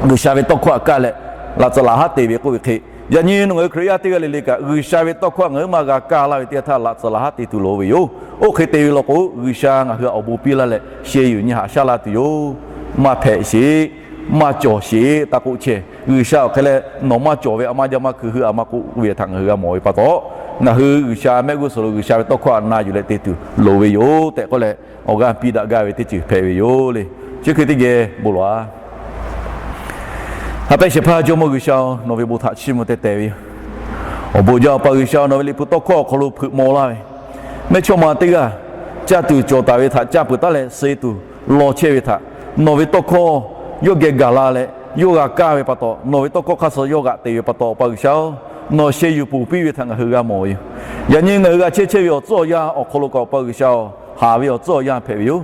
G'uiˬsha ve tawˇ hkawˇ htaꞈ kaˇ leh, laꞈ tcuh laꞈ haˉ te ve k'oˆ ve hk'e, yaꞈ nyi nawˬ ngaˬ hui Hkriꞈ yaˇ teˇ g'aˇ le le kaꞈ, G'uiˬsha ve tawˇ hkawˇ htaꞈ ngaˬ hui maˇ g'a kaˇ laˇ ve teˇ htaˇ laꞈ tcuh laꞈ haˉ te tuˬ loˍ ve yoˬ. Oˇ hk'e te ve law k'o, G'uiˬsha ngaˬ hui htaꞈ awˬ bon piˇ laˇ leh sheh yuˬ nyi haꞈ shaˉ la tuˬ yoˬ. Maˇ hpehꞈ sheˍ, maˇ cawˬ sheˍ taˇ k'oˆ chehˇ. G'uiˬsha awˬ hk'e leh nawˬ maˇ cawˬ ve, a maˇ jaˇ maˇ hkui hui a maˇ k'oˆ ve htaꞈ ngaˬ hui g'a mawˬ ve pa taw, ngaˬ hui G'uiˬsha mehˆ g'uˇ suhˍ lo G'uiˬsha ve tawˇ hkawˇ htaꞈ na yuˬ leh te tuˬ loˍ ve yoˬ tehꞈ k'oˆ leh, awˬ g'aˇ piˇ daꞈ gaˇ ve teˇ ceuˬ hpehꞈ ve yoˬ le. Chi hk'e teˇ geh bon lawˬ-a. Ha pehˇ shehˍ hpaˇ Jawˇmawˇ G'uiˬsha-oˬ, nawˬ ve bon htaꞈ chiˇ mvuh teh tehˍ ve yoˬ. Awˬ bon jaˇ Awˬ pa G'uiˬsha, nawˬ ve Liꞈ hpu tawˇ hkawˇ awˬ hk'aw lo hpeuꞈ maw laˇ ve mehˇchawˇma teˇ g'aˇ caˇ tuˬ cawˬ taˍ ve htaꞈ caˇ peuˬ taˉ leh suh-e tuˬ law chehˇ ve htaꞈ nawˬ ve tawˇ hkawˇ yawˇ geh gaˬ la leh yawˇ g'a kaˇ ve pa taw, nawˬ ve tawˇ hkawˇ hk'aˇ suh yawˇ g'aꞈ te ve pa taw, Awˬ pa G'uiˬsha-oˬ, nawˬ sheh yuˬ ponˬ piˇ ve htaꞈ ngaˬ hui g'a mawˬ ve yoˬ. Yaꞈ nyi ngaˬ hui g'a chehˇ chehˇ ve awˬ tcuhˉ awˬ yanˇ awˬ hk'aw lo kaꞈ Awˬ pa G'uiˬsha-oˬ, haˍ ve awˬ tcuhˉ awˬ yanˇ hpehꞈ ve yoˬ.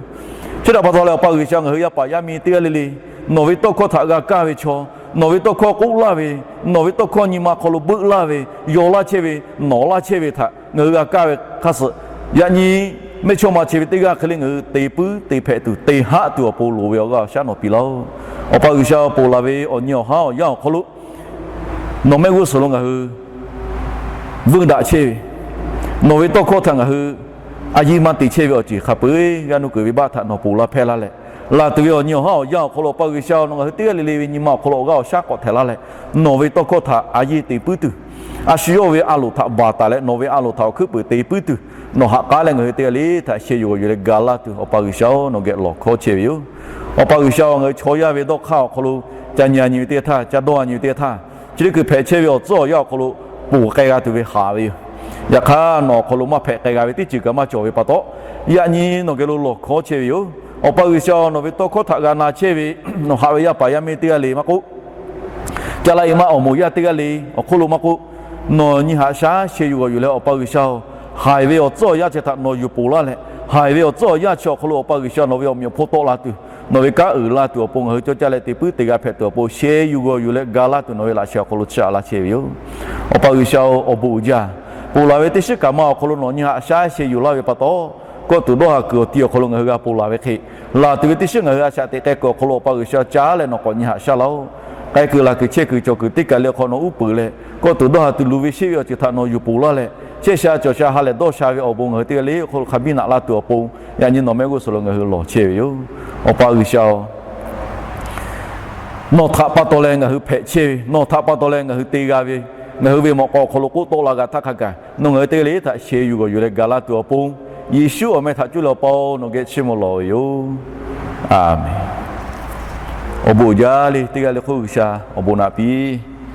Chi htaꞈ pa taw leh Awˬ pa G'uiˬsha, ngaˬ hui yaˇ paˍ yaˇ miˇ teˇ g'aˇ le le nawˬ ve tawˇ hkawˇ htaꞈ g'a kaˇ ve chaw, nawˬ ve tawˇ hkawˇ k'oˆ laˇ ve, nawˬ ve tawˇ hkawˇ nyi ma hk'aw lo beuˆ laˇ ve, yaw laˇ chehˇ ve, nawˬ laˇ chehˇ ve htaꞈ ngaˬ hui g'a kaˇ ve hk'aˇ suh, yaꞈ nyi mehˇchawˇma chi ve teˇ g'aˇ hk'e le ngaˬ hui te puiˉ te hpehꞈ tuˬ, te haˆ tuˬ awˬ pon loˍ ve awˬ g'aˇ awˬ shaˉ nawˬ piˇ laˇ-oˆ. Awˬ pa G'uiˬsha, ponˬ laˬ ve awˬ nyi awˬ haˉ awˬ yanˇ awˬ hk'aw lo nawˬ mehˆ g'uˇ suhˍ lo ngaˬ hui vuiˇ daꞈ chehˇ ve, nawˬ ve tawˇ hkawˇ htaꞈ ngaˬ hui a yiˇ maˇ te chehˇ ve awˬ ceuˬ hk'a peu-eˬ g'aˇ nuˇ kuiˬ ve baˆ htaꞈ nawˬ ponˬ laˇ hpehˇ laˇ leh, Laˬ tuˬ ve awˬ nyi awˬ haˉ awˬ yanˇ awˬ hk'aw lo, Awˬ pa G'uiˬsha-oˬ, nawˬ ngaˬ hui teˇ g'aˇ le le ve nyi ma awˬ hk'aw lo awˬ g'aˇ awˬ shaˉ k'awꞈ htehꞈ laˇ leh, nawˬ ve tawˇ hkawˇ htaꞈ a yeˇ te puiˉ tuˬ, a shu yawˇ ve a loˍ htaꞈ baˬ taˍ leh nawˬ ve a loˍ htaꞈ awˬ hkuiˉ puiˍ te puiˉ tuˬ, nawˬ ha k'aˉ leh ngaˬ hui teˇ g'aˇ le htaꞈ sheh yuˬ g'awˬ yuˬ leh ga laˇ tuˬ, Awˬ pa G'uiˬsha-oˬ, nawˬ geh lawˬ hkawˇ chehˇ ve yoˬ. Awˬ pa G'uiˬsha-oˬ, ngaˬ hui chaw yaˇ ve dawˇ hk'aˇ awˬ hk'aw lo ca nyi a nyi ve teˇ g'aˇ htaˇ, ca dawˇ a nyi ve teˇ g'aˇ htaˇ, chi teˇ hkui hpehꞈ chehˇ ve awˬ tcuhˉ awˬ yanˇ awˬ hk'aw lo ponˬ k'ai g'a tuˬ ve haˍ ve yoˬ. Yaꞈ hk'aˇ, nawˬ awˬ hk'aw lo maˇ hpehꞈ k'ai g'a ve teˇ ceuˬ kaꞈ maˇ cawˬ ve pa taw, yaꞈ nyi nawˬ geh lo lawˬ hkawˇ chehˇ ve yoˬ. Awˬ pa G'uiˬsha-oˬ, nawˬ ve tawˇ hkawˇ htaꞈ g'a na chehˇ ve nawˬ haꞈ ve yaˇ paˍ yaˇ miˇ teˇ g'aˇ le maˇ k'oˆ, ca la e maˇ awˬ moˍ yaˇ teˇ g'aˇ le awˬ hk'oˆ lo maˇ k'oˆ, nawˬ nyi haꞈ shaˉ sheh yuˬ g'awˬ yuˬ leh, Awˬ pa G'uiˬsha-oˬ, haiˬ ve awˬ tcuhˉ awˬ yanˇ chi htaꞈ nawˬ yuˬ ponˬ laˇ leh, haiˬ ve awˬ tcuhˉ awˬ yanˇ chi awˬ hk'aw lo Awˬ pa G'uiˬsha nawˬ ve awˬ meꞈ awˬ hponˇ tawˆ la tuˬ, nawˬ ve kanˉ uiˍ la tuˬ awˬ pon ngaˬ hui cawˇ caˇ leh te puiˉ te g'a hpehꞈ tuˬ awˬ pon sheh yuˬ g'awˬ yuˬ leh ga laˇ tuˬ nawˬ ve laꞈ sheh awˬ hk'aw lo chiˇ aꞈ laˇ chehˇ ve yoˬ. Awˬ pa G'uiˬsha-oˬ, awˬ bon uiˍ jaˇ. Ponˬ laˬ ve teˇ shiˉ kaꞈ maˇ awˬ hk'aw lo nawˬ nyi haꞈ shaˉ sheh yuˬ laˇ ve pa taw, kawˆ tuˬ dawˇ ha kuiˬ awˬ ti awˬ hk'aw lo ngaˬ hui g'a ponˬ laˬ ve hk'e, laˬ tuˬ ve teˇ shiˉ ngaˬ hui a shaꞈ teꞈ k'ai kuiˬ awˬ hk'aw lo Awˬ pa G'uiˬsha caˉ leh nawˬ k'awꞈ nyi haꞈ shaˉ laˇ-oˆ. K'ai kuiˬ laˬ kuiˬ chehˇ kuiˬ cawˬ kuiˬ teˇ kaˬ le awˬ hk'aw nawˬ uˉ peunˍ leh, kawˆ tuˬ dawˇ ha tuˬ luˬ ve sheˆ ve awˬ ceuˬ htaꞈ nawˬ yuˬ ponˬ laˇ leh, chehˇ sha cawˬ sha ha lehˬ dawˇ sha ve awˬ bon ngaˬ hui teˇ g'aˇ le awˬ hk'aw lo hk'a biˇ naꞈ laˇ tuˬ awˬ pon, yaꞈ nyi nawˬ mehˆ g'uˇ suhˍ lo ngaˬ hui lawˬ chehˇ ve yoˬ. Awˬ pa G'uiˬsha-oˬ, nawˬ htaꞈ pa taw leh ngaˬ hui hpehꞈ chehˇ ve, nawˬ htaꞈ pa taw leh ngaˬ hui te g'a ve, ngaˬ hui ve mawꞈ k'aw awˬ hk'aw lo k'oˆ tawˆ la g'a htaˇ hk'a gaˬ, nawˬ ngaˬ hui teˇ g'aˇ le htaꞈ sheh yuˬ g'awˬ yuˬ leh ga laˇ tuˬ awˬ pon, Yeˍsuˆ awˬ meh htaꞈ cuˇ leh Awˬ pa-oˬ, nawˬ geh chiˇ mvuh lawˬ ve yoˬ. Aˍmenˍ. Awˬ bon uiˍ jaˇ le. Teˇ g'aˇ le hk'oˆ G'uiˬsha awˬ bon naꞈ piˇ.